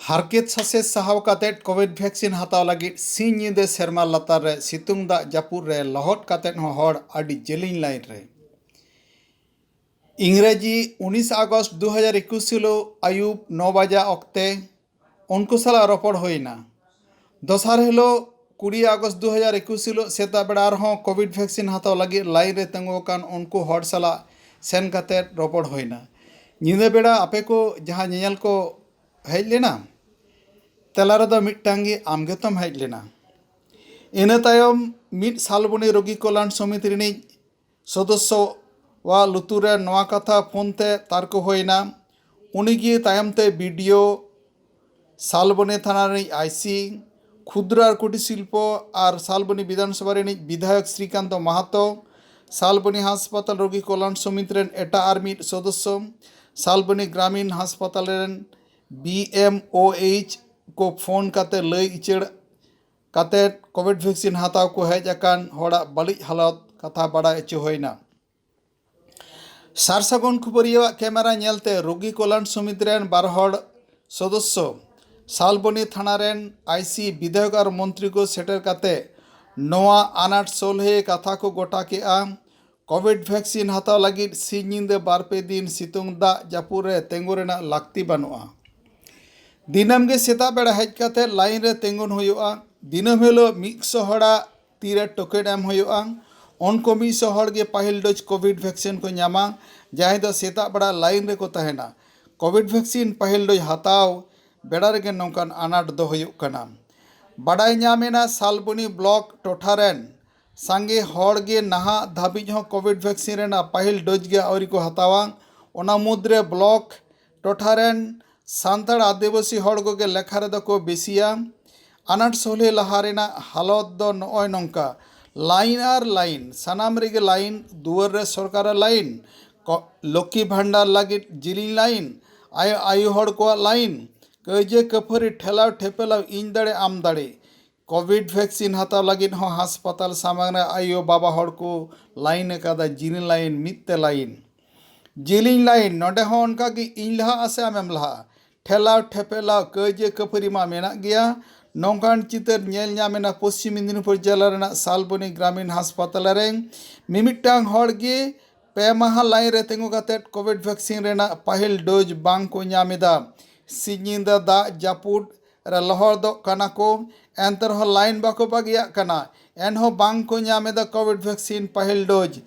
ᱦᱟᱨᱠᱮᱛ ᱥᱟᱥᱮᱛ ᱥᱟᱦᱟᱣ ᱠᱟᱛᱮᱫ ᱠᱳᱵᱷᱤᱰ ᱵᱷᱮᱠᱥᱤᱱ ᱦᱟᱛᱟᱣ ᱞᱟᱹᱜᱤᱫ ᱥᱤᱧ ᱧᱤᱫᱟᱹ ᱥᱮᱨᱢᱟ ᱞᱟᱛᱟᱨ ᱨᱮ ᱥᱤᱛᱩᱝ ᱫᱟᱜ ᱡᱟᱹᱯᱩᱫ ᱨᱮ ᱞᱚᱦᱚᱫ ᱠᱟᱛᱮᱫ ᱦᱚᱸ ᱦᱚᱲ ᱟᱹᱰᱤ ᱡᱮᱞᱮᱧ ᱞᱟᱭᱤᱱ ᱨᱮ᱾ ᱤᱝᱨᱮᱡᱤ ᱩᱱᱤᱥ ᱟᱜᱚᱥᱴ ᱫᱩ ᱦᱟᱡᱟᱨ ᱮᱠᱩᱥ ᱦᱤᱞᱳᱜ ᱟᱹᱭᱩᱵ ᱱᱚ ᱵᱟᱡᱟ ᱚᱠᱛᱮ ᱩᱱᱠᱩ ᱥᱟᱞᱟᱜ ᱨᱚᱯᱚᱲ ᱦᱩᱭᱱᱟ᱾ ᱫᱚᱥᱟᱨ ᱦᱤᱞᱳᱜ ᱠᱩᱲᱤ ᱟᱜᱚᱥᱴ ᱫᱩ ᱦᱟᱡᱟᱨ ᱮᱠᱩᱥ ᱦᱤᱞᱳᱜ ᱥᱮᱛᱟᱜ ᱵᱮᱲᱟ ᱟᱨᱦᱚᱸ ᱠᱳᱵᱷᱤᱰ ᱵᱷᱮᱠᱥᱤᱱ ᱦᱟᱛᱟᱣ ᱞᱟᱹᱜᱤᱫ ᱞᱟᱭᱤᱱ ᱨᱮ ᱛᱤᱸᱜᱩ ᱟᱠᱟᱱ ᱩᱱᱠᱩ ᱦᱚᱲ ᱥᱟᱞᱟᱜ ᱥᱮᱱ ᱠᱟᱛᱮᱫ ᱨᱚᱯᱚᱲ ᱦᱩᱭᱱᱟ᱾ ᱧᱤᱫᱟᱹ ᱵᱮᱲᱟ ᱟᱯᱮ ᱠᱚ ᱡᱟᱦᱟᱸ ᱧᱮᱧᱮᱞ ᱠᱚ ᱦᱮᱡ ᱞᱮᱱᱟ, ᱛᱮᱞᱟ ᱨᱮᱫᱚ ᱢᱤᱫᱴᱟᱝ ᱜᱮ, ᱟᱢ ᱜᱮᱛᱚᱢ ᱦᱮᱡ ᱞᱮᱱᱟ᱾ ᱤᱱᱟᱹ ᱛᱟᱭᱚᱢ ᱢᱤᱫ ᱥᱟᱞᱵᱚᱱᱤ ᱨᱳᱜᱤ ᱠᱚᱞᱭᱟᱱ ᱥᱚᱢᱤᱛᱤ ᱨᱤᱱᱤᱡ ᱥᱚᱫᱚᱥᱥᱚᱣᱟᱜ ᱞᱩᱛᱩᱨ ᱨᱮ ᱱᱚᱣᱟ ᱠᱟᱛᱷᱟ ᱯᱷᱳᱱ ᱛᱮ ᱛᱟᱨᱠᱚ ᱦᱩᱭᱱᱟ᱾ ᱩᱱᱤᱜᱮ ᱛᱟᱭᱚᱢ ᱛᱮ ᱵᱤ ᱰᱤ ᱳ, ᱥᱟᱞᱵᱚᱱᱤ ᱛᱷᱟᱱᱟ ᱨᱤᱱᱤᱡ ᱟᱭ ᱥᱤ, ᱠᱷᱩᱫᱨᱚ ᱟᱨ ᱠᱩᱴᱤᱨ ᱥᱤᱞᱯᱚ ᱟᱨ ᱥᱟᱞᱵᱚᱱᱤ ᱵᱤᱫᱷᱟᱱ ᱥᱚᱵᱷᱟ ᱨᱤᱱᱤᱡ ᱵᱤᱫᱷᱟᱭᱚᱠ ᱥᱨᱤᱠᱟᱱᱛᱚ ᱢᱟᱦᱟᱛᱚ, ᱥᱟᱞᱵᱚᱱᱤ ᱦᱟᱥᱯᱟᱛᱟᱞ ᱨᱳᱜᱤ ᱠᱚᱞᱭᱟᱱ ᱥᱚᱢᱤᱛᱤ ᱨᱮᱱ ᱮᱴᱟᱜ ᱟᱨ ᱢᱤᱫ ᱥᱚᱫᱚᱥᱥᱚ, ᱥᱟᱞᱵᱚᱱᱤ ᱜᱨᱟᱢᱤᱱ ᱦᱟᱥᱯᱟᱛᱟᱞ ᱨᱮᱱ ᱵᱤ ᱮᱢ ᱳ ᱮᱭᱤᱪ ᱠᱚ ᱯᱷᱳᱱ ᱠᱟᱛᱮ ᱞᱟᱹᱭ ᱩᱪᱟᱹᱲ ᱠᱟᱛᱮᱫ ᱠᱳᱵᱷᱤᱰ ᱵᱷᱮᱠᱥᱤᱱ ᱦᱟᱛᱟᱣ ᱠᱚ ᱦᱮᱡ ᱟᱠᱟᱱ ᱦᱚᱲᱟᱜ ᱵᱟᱹᱲᱤᱡ ᱦᱟᱞᱚᱛ ᱠᱟᱛᱷᱟ ᱵᱟᱲᱟᱭ ᱦᱚᱪᱚ ᱦᱩᱭᱱᱟ᱾ ᱥᱟᱨ ᱥᱟᱹᱜᱩᱱ ᱠᱷᱩᱵᱟᱹᱨᱤᱭᱟᱹᱣᱟᱜ ᱠᱮᱢᱮᱨᱟ ᱧᱮᱞᱛᱮ ᱨᱩᱜᱤ ᱠᱚᱞᱭᱟᱱ ᱥᱚᱢᱤᱛᱤ ᱨᱮᱱ ᱵᱟᱨ ᱦᱚᱲ ᱥᱚᱫᱚᱥᱥᱚ, ᱥᱟᱞᱵᱚᱱᱤ ᱛᱷᱟᱱᱟ ᱨᱮᱱ ᱟᱭ ᱥᱤ, ᱵᱤᱫᱷᱟᱭᱚᱠ ᱟᱨ ᱢᱚᱱᱛᱨᱤ ᱠᱚ ᱥᱮᱴᱮᱨ ᱠᱟᱛᱮ ᱱᱚᱣᱟ ᱟᱱᱟᱴ ᱥᱚᱞᱦᱮ ᱠᱟᱛᱷᱟ ᱠᱚ ᱜᱚᱴᱟ ᱠᱮᱜᱼᱟ᱾ ᱠᱳᱵᱷᱤᱰ ᱵᱷᱮᱠᱥᱤᱱ ᱦᱟᱛᱟᱣ ᱞᱟᱹᱜᱤᱫ ᱥᱤᱧ ᱧᱤᱫᱟᱹ ᱵᱟᱨ ᱯᱮ ᱫᱤᱱ ᱥᱤᱛᱩᱝ ᱫᱟᱜ ᱡᱟᱹᱯᱩᱫ ᱨᱮ ᱛᱤᱸᱜᱩ ᱨᱮᱱᱟᱜ ᱞᱟᱹᱠᱛᱤ ᱵᱟᱹᱱᱩᱜᱼᱟ᱾ ᱫᱤᱱᱟᱹᱢ ᱜᱮ ᱥᱮᱛᱟᱜ ᱵᱮᱲᱟ ᱦᱮᱡ ᱠᱟᱛᱮ ᱞᱟᱭᱤᱱ ᱨᱮ ᱛᱤᱸᱜᱩᱱ ᱦᱩᱭᱩᱜᱼᱟ᱾ ᱫᱤᱱᱟᱹᱢ ᱦᱤᱞᱳᱜ ᱢᱤᱫ ᱥᱚ ᱦᱚᱲᱟᱜ ᱛᱤᱨᱮ ᱴᱳᱠᱮᱱ ᱮᱢ ᱦᱩᱭᱩᱜᱼᱟ᱾ ᱩᱱᱠᱩ ᱢᱤᱫ ᱥᱚ ᱦᱚᱲ ᱜᱮ ᱯᱟᱹᱦᱤᱞ ᱰᱳᱡᱽ ᱠᱳᱵᱷᱤᱰ ᱵᱷᱮᱠᱥᱤᱱ ᱠᱚ ᱧᱟᱢᱟ, ᱡᱟᱦᱟᱸᱭ ᱫᱚ ᱥᱮᱛᱟᱜ ᱵᱮᱲᱟ ᱞᱟᱭᱤᱱ ᱨᱮᱠᱚ ᱛᱟᱦᱮᱱᱟ᱾ ᱠᱳᱵᱷᱤᱰ ᱵᱷᱮᱠᱥᱤᱱ ᱯᱟᱹᱦᱤᱞ ᱰᱳᱡᱽ ᱦᱟᱛᱟᱣ ᱵᱮᱲᱟ ᱨᱮᱜᱮ ᱱᱚᱝᱠᱟᱱ ᱟᱱᱟᱴ ᱫᱚ ᱦᱩᱭᱩᱜ ᱠᱟᱱᱟ᱾ ᱵᱟᱰᱟᱭ ᱧᱟᱢ ᱮᱱᱟ, ᱥᱟᱞᱵᱚᱱᱤ ᱵᱞᱚᱠ ᱴᱚᱴᱷᱟ ᱨᱮᱱ ᱥᱟᱸᱜᱮ ᱦᱚᱲ ᱜᱮ ᱱᱟᱦᱟᱜ ᱫᱷᱟᱹᱵᱤᱡ ᱦᱚᱸ ᱠᱳᱵᱷᱤᱰ ᱵᱷᱮᱠᱥᱤᱱ ᱨᱮᱱᱟᱜ ᱯᱟᱹᱦᱤᱞ ᱰᱳᱡᱽ ᱜᱮ ᱟᱹᱣᱨᱤ ᱠᱚ ᱦᱟᱛᱟᱣᱟ᱾ ᱚᱱᱟ ᱢᱩᱫᱽᱨᱮ ᱵᱞᱚᱠ ᱴᱚᱴᱷᱟ ᱨᱮᱱ ᱥᱟᱱᱛᱟᱲ ᱟᱹᱫᱤᱵᱟᱹᱥᱤ ᱦᱚᱲ ᱠᱚᱜᱮ ᱞᱮᱠᱷᱟ ᱨᱮᱫᱚ ᱠᱚ ᱵᱮᱥᱤᱭᱟ᱾ ᱟᱱᱟᱴ ᱥᱚᱞᱦᱮ ᱞᱟᱦᱟ ᱨᱮᱱᱟᱜ ᱦᱟᱞᱚᱛ ᱫᱚ ᱱᱚᱜᱼᱚᱭ ᱱᱚᱝᱠᱟ, ᱞᱟᱭᱤᱱ ᱟᱨ ᱞᱟᱭᱤᱱ, ᱥᱟᱱᱟᱢ ᱨᱮᱜᱮ ᱞᱟᱭᱤᱱ, ᱫᱩᱣᱟᱹᱨ ᱨᱮ ᱥᱚᱨᱠᱟᱨᱟᱜ ᱞᱟᱭᱤᱱ, ᱠᱚ-, ᱞᱚᱠᱠᱷᱤ ᱵᱷᱟᱱᱰᱟᱨ ᱞᱟᱹᱜᱤᱫ ᱡᱤᱞᱤᱧ ᱞᱟᱭᱤᱱ, ᱟᱭᱳ, ᱟᱭᱳ ᱦᱚᱲ ᱠᱚᱣᱟᱜ ᱞᱟᱭᱤᱱ, ᱠᱟᱹᱭᱡᱟᱹ ᱠᱟᱹᱯᱷᱟᱹᱨᱤ, ᱴᱷᱮᱞᱟᱣ ᱴᱷᱮᱯᱮᱞᱟᱣ, ᱤᱧ ᱫᱟᱲᱮ ᱟᱢ ᱫᱟᱲᱮ᱾ ᱠᱳᱵᱷᱤᱰ ᱵᱷᱮᱠᱥᱤᱱ ᱦᱟᱛᱟᱣ ᱞᱟᱹᱜᱤᱫ ᱦᱚᱸ ᱦᱟᱥᱯᱟᱛᱟᱞ ᱥᱟᱢᱟᱝ ᱨᱮ ᱟᱭᱳ ᱵᱟᱵᱟ ᱦᱚᱲ ᱠᱚ ᱞᱟᱭᱤᱱ ᱟᱠᱟᱫᱟ, ᱡᱤᱞᱤᱧ ᱞᱟᱭᱤᱱ, ᱢᱤᱫ ᱛᱮ ᱞᱟᱭᱤᱱ᱾ ᱡᱤᱞᱤᱧ ᱞᱟᱭᱤᱱ, ᱱᱚᱰᱮ ᱦᱚᱸ ᱚᱱᱠᱟ ᱜᱮ, ᱤᱧ ᱞᱟᱦᱟᱜᱼᱟ ᱥᱮ ᱟᱢᱮᱢ ᱞᱟᱦᱟᱜᱼᱟ? ᱴᱷᱮᱞᱟᱣ ᱴᱷᱮᱯᱮᱞᱟᱣ, ᱠᱟᱹᱭᱡᱟᱹ ᱠᱷᱟᱹᱯᱟᱹᱨᱤ ᱢᱟ ᱢᱮᱱᱟᱜ ᱜᱮᱭᱟ᱾ ᱱᱚᱝᱠᱟᱱ ᱪᱤᱛᱟᱹᱨ ᱧᱮᱞ ᱧᱟᱢ ᱮᱱᱟ ᱯᱚᱥᱪᱤᱢ ᱢᱮᱫᱤᱱᱤᱯᱩᱨ ᱡᱮᱞᱟ ᱨᱮᱱᱟᱜ ᱥᱟᱞᱵᱚᱱᱤ ᱜᱨᱟᱢᱤᱱ ᱦᱟᱥᱯᱟᱛᱟᱞ ᱨᱮ ᱢᱤᱢᱤᱫᱴᱟᱝ ᱦᱚᱲ ᱜᱮ ᱯᱮ ᱢᱟᱦᱟ ᱞᱟᱭᱤᱱ ᱨᱮ ᱛᱤᱸᱜᱩ ᱠᱟᱛᱮᱫ ᱠᱳᱵᱷᱤᱰ ᱵᱷᱮᱠᱥᱤᱱ ᱨᱮᱱᱟᱜ ᱯᱟᱹᱦᱤᱞ ᱰᱳᱡᱽ ᱵᱟᱝ ᱠᱚ ᱧᱟᱢ ᱮᱫᱟ᱾ ᱥᱤᱧ ᱧᱤᱫᱟᱹ ᱫᱟᱜ ᱡᱟᱹᱯᱩᱫ ᱨᱮ ᱞᱚᱦᱚᱫᱚᱜ ᱠᱟᱱᱟ ᱠᱚ, ᱮᱱᱛᱮ ᱨᱮᱦᱚᱸ ᱞᱟᱭᱤᱱ ᱵᱟᱠᱚ ᱵᱟᱹᱜᱤᱭᱟᱜ ᱠᱟᱱᱟ᱾ ᱮᱱᱦᱚᱸ ᱵᱟᱝ ᱠᱚ ᱧᱟᱢ ᱮᱫᱟ ᱠᱳᱵᱷᱤᱰ ᱵᱷᱮᱠᱥᱤᱱ ᱯᱟᱹᱦᱤᱞ ᱰᱳᱡᱽ᱾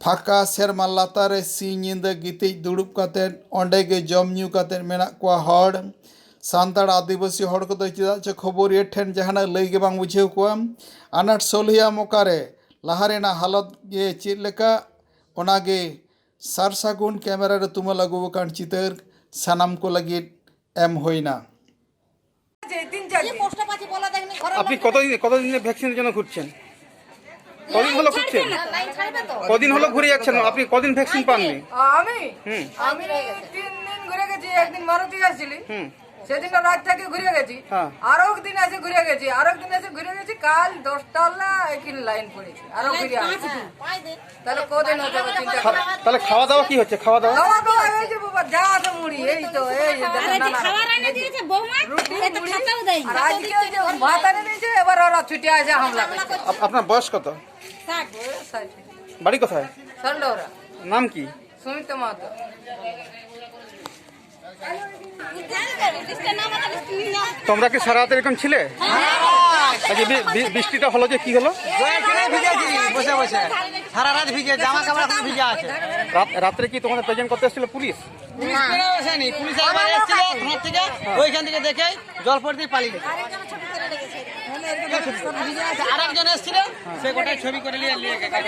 ᱯᱷᱟᱸᱠᱟ ᱥᱮᱨᱢᱟ ᱞᱟᱛᱟᱨ ᱨᱮ ᱥᱤᱧ ᱧᱤᱫᱟᱹ ᱜᱤᱛᱤᱡ ᱫᱩᱲᱩᱵ ᱠᱟᱛᱮᱫ, ᱚᱸᱰᱮ ᱜᱮ ᱡᱚᱢ ᱧᱩ ᱠᱟᱛᱮᱫ ᱢᱮᱱᱟᱜ ᱠᱚᱣᱟ ᱦᱚᱲ᱾ ᱥᱟᱱᱛᱟᱲ ᱟᱹᱫᱤᱵᱟᱹᱥᱤ ᱦᱚᱲ ᱠᱚᱫᱚ ᱪᱮᱫᱟᱜ ᱪᱚ ᱠᱷᱚᱵᱚᱨᱤᱭᱟᱹ ᱴᱷᱮᱱ ᱡᱟᱦᱟᱱᱟᱜ ᱞᱟᱹᱭ ᱜᱮ ᱵᱟᱝ ᱵᱩᱡᱷᱟᱹᱣ ᱠᱚᱣᱟ᱾ ᱟᱱᱟᱴ ᱥᱚᱞᱦᱮᱭᱟᱢ ᱚᱠᱟᱨᱮ? ᱞᱟᱦᱟ ᱨᱮᱱᱟᱜ ᱦᱟᱞᱚᱛ ᱜᱮ ᱪᱮᱫ ᱞᱮᱠᱟ, ᱚᱱᱟᱜᱮ ᱥᱟᱨ ᱥᱟᱹᱜᱩᱱ ᱠᱮᱢᱮᱨᱟ ᱨᱮ ᱛᱩᱢᱟᱹᱞ ᱟᱹᱜᱩ ᱟᱠᱟᱱ ᱪᱤᱛᱟᱹᱨ ᱥᱟᱱᱟᱢ ᱠᱚ ᱞᱟᱹᱜᱤᱫ ᱮᱢ ᱦᱩᱭᱱᱟ᱾ আপনি কতদিন, কতদিন ভ্যাকসিনের জন্য ঘুরছেন? কদিন হলো ঘুরছেন? কদিন হলো ঘুরে যাচ্ছেন? আপনি কদিন ভ্যাকসিন পাননি? আমি? হুম। আমি তিন দিন ঘুরে গেছি, একদিন মারুতি আসছিলি। হুম। সেদিন রাত থেকে ঘুরে গেছি। হ্যাঁ। আরো দিন আছে ঘুরে গেছি, আরো দিন আছে ঘুরে গেছি। কাল দশটা হলো, এখানে লাইন পড়েছে, আরো ঘুরে আসছি। তাহলে কদিন হতে হবে? তিনটা। খা-, তাহলে খাওয়া দাওয়া কি হচ্ছে? খাওয়া দাওয়া? খাওয়া দাওয়া এই যে বাবা, যা আছে মুড়ি, এই তো, এই যে আরে, যে নানা খাবার এনে দিয়েছে বৌমা, রুটি, এই তো মুড়ি। খাতাও দেয়নি। আর আজকে ওই যে ভাত এনে দিয়েছে, এবার ওরা ছুটে আসে হামলা করছে। আপ-, আপনার বয়স কত? ষাট। বয়স ষাট। বাড়ি কোথায়? সল্ডোরা। নাম কি? সুমিত মাহাতো। তোমরা কি সারা রাত এরকম ছিলে? আচ্ছা, বি- বি- বৃষ্টিটা হলো যে কি হলো? জল খেলে ভিজেছি বসে বসে, সারা রাত ভিজে, জামা কাপড় এখন ভিজে আছে। রাত রাত্রে কি তোমাদের প্রেজেন্ট করতে এসেছিল পুলিশ? পুলিশ কেউ আসেনি, পুলিশ একবার এসেছিল থানা থেকে, ওইখান থেকে দেখে জল পড়তেই পালিয়ে গেছে। আর একজন এসেছিল, সে গোটাই ছবি করে নিয়ে নিয়ে গেছে।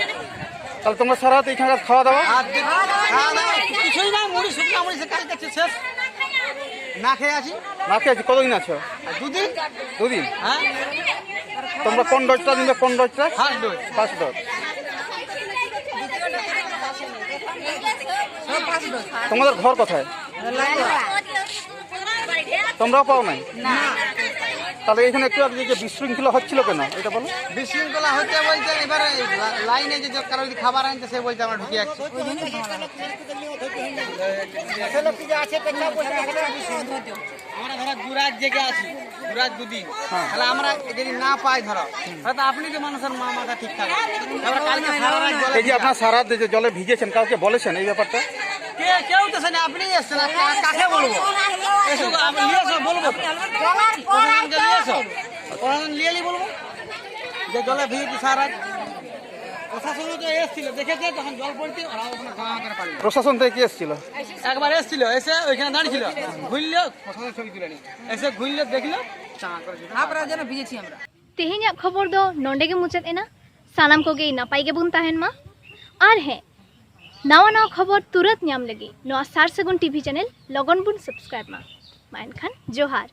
তাহলে তোমরা সারা রাত এখানকার খাওয়া দাওয়া? আর যে খাওয়া দাওয়া কিছুই না, মুড়ি শুকনো মুড়ি সে কালকে শেষ। না খেয়ে আছি। না খেয়ে আছি। কতদিন আছো? আর দুদিন। দুদিন। হ্যাঁ। তোমরা কোন ডোজটা নিবে? কোন ডোজটা? First dose. First dose. তোমাদের ঘর কোথায়? তোমরাও পাও নাই? তাহলে এখানে একটু আগে যে বিশৃঙ্খলা হচ্ছিল কেন, এটা বলো। বিশৃঙ্খলা হচ্ছে বলতে এবার এই লা- লাইনে যে যে কারো যদি খাবার আনছে, সে বলছে আমরা ঢুকে যাচ্ছি। আমরা ধরো দু রাত জেগে আছি, দু রাত দুদিন, তাহলে আমরা যদি না পাই ধরো, তাহলে তো আপনি যে মানুষের মা মাথা ঠিক থাকে। আমরা কালকে সারা রাত জলে এই যে ভিজা। আপনার সারা রাত যে জলে ভিজেছেন, কাউকে বলেছেন এই ব্যাপারটা? কে কেউ তো সেটা আপনি এসছেন, আপনি আর কাকে বলবো? এসো, আমি নিয়ে এসো, বলবো। প্রশাসনকে নিয়ে এসো, প্রশাসন নিয়ে এলি বলবো যে জলে ভিজেছি সারা রাত। প্রশাসন তো এসেছিল, দেখেছে তখন জল পড়তে ওরা ওখানে গাঁ করে পালিয়ে। প্রশাসন থেকে কি এসেছিল? একবার এসেছিল, এসে ওইখানে দাঁড়িয়েছিল, ঘুরলো, প্রশাসন ছবি তুলে নিয়ে এসে ঘুরলো, দেখলো, চাঁ করে ছবি। আপনারা যেন ভিজেছি আমরা। ᱛᱮᱦᱮᱧᱟᱜ ᱠᱷᱚᱵᱚᱨ ᱫᱚ ᱱᱚᱰᱮ ᱜᱮ ᱢᱩᱪᱟᱹᱫ ᱮᱱᱟ᱾ ᱥᱟᱱᱟᱢ ᱠᱚᱜᱮ ᱱᱟᱯᱟᱭ ᱜᱮᱵᱚᱱ ᱛᱟᱦᱮᱱ ᱢᱟ᱾ ᱟᱨ ᱦᱮᱸ, ᱱᱟᱣᱟ ᱱᱟᱣᱟ ᱠᱷᱚᱵᱚᱨ ᱛᱩᱨᱟᱹᱛ ᱧᱟᱢ ᱞᱟᱹᱜᱤᱫ ᱱᱚᱣᱟ ᱥᱟᱨ ᱥᱟᱹᱜᱩᱱ ᱴᱤᱵᱷᱤ ᱪᱮᱱᱮᱞ ᱞᱚᱜᱚᱱ ᱵᱚᱱ ᱥᱟᱵᱥᱠᱨᱟᱭᱤᱵ ᱢᱟ᱾ ᱢᱟ ᱮᱱᱠᱷᱟᱱ ᱡᱚᱦᱟᱨ᱾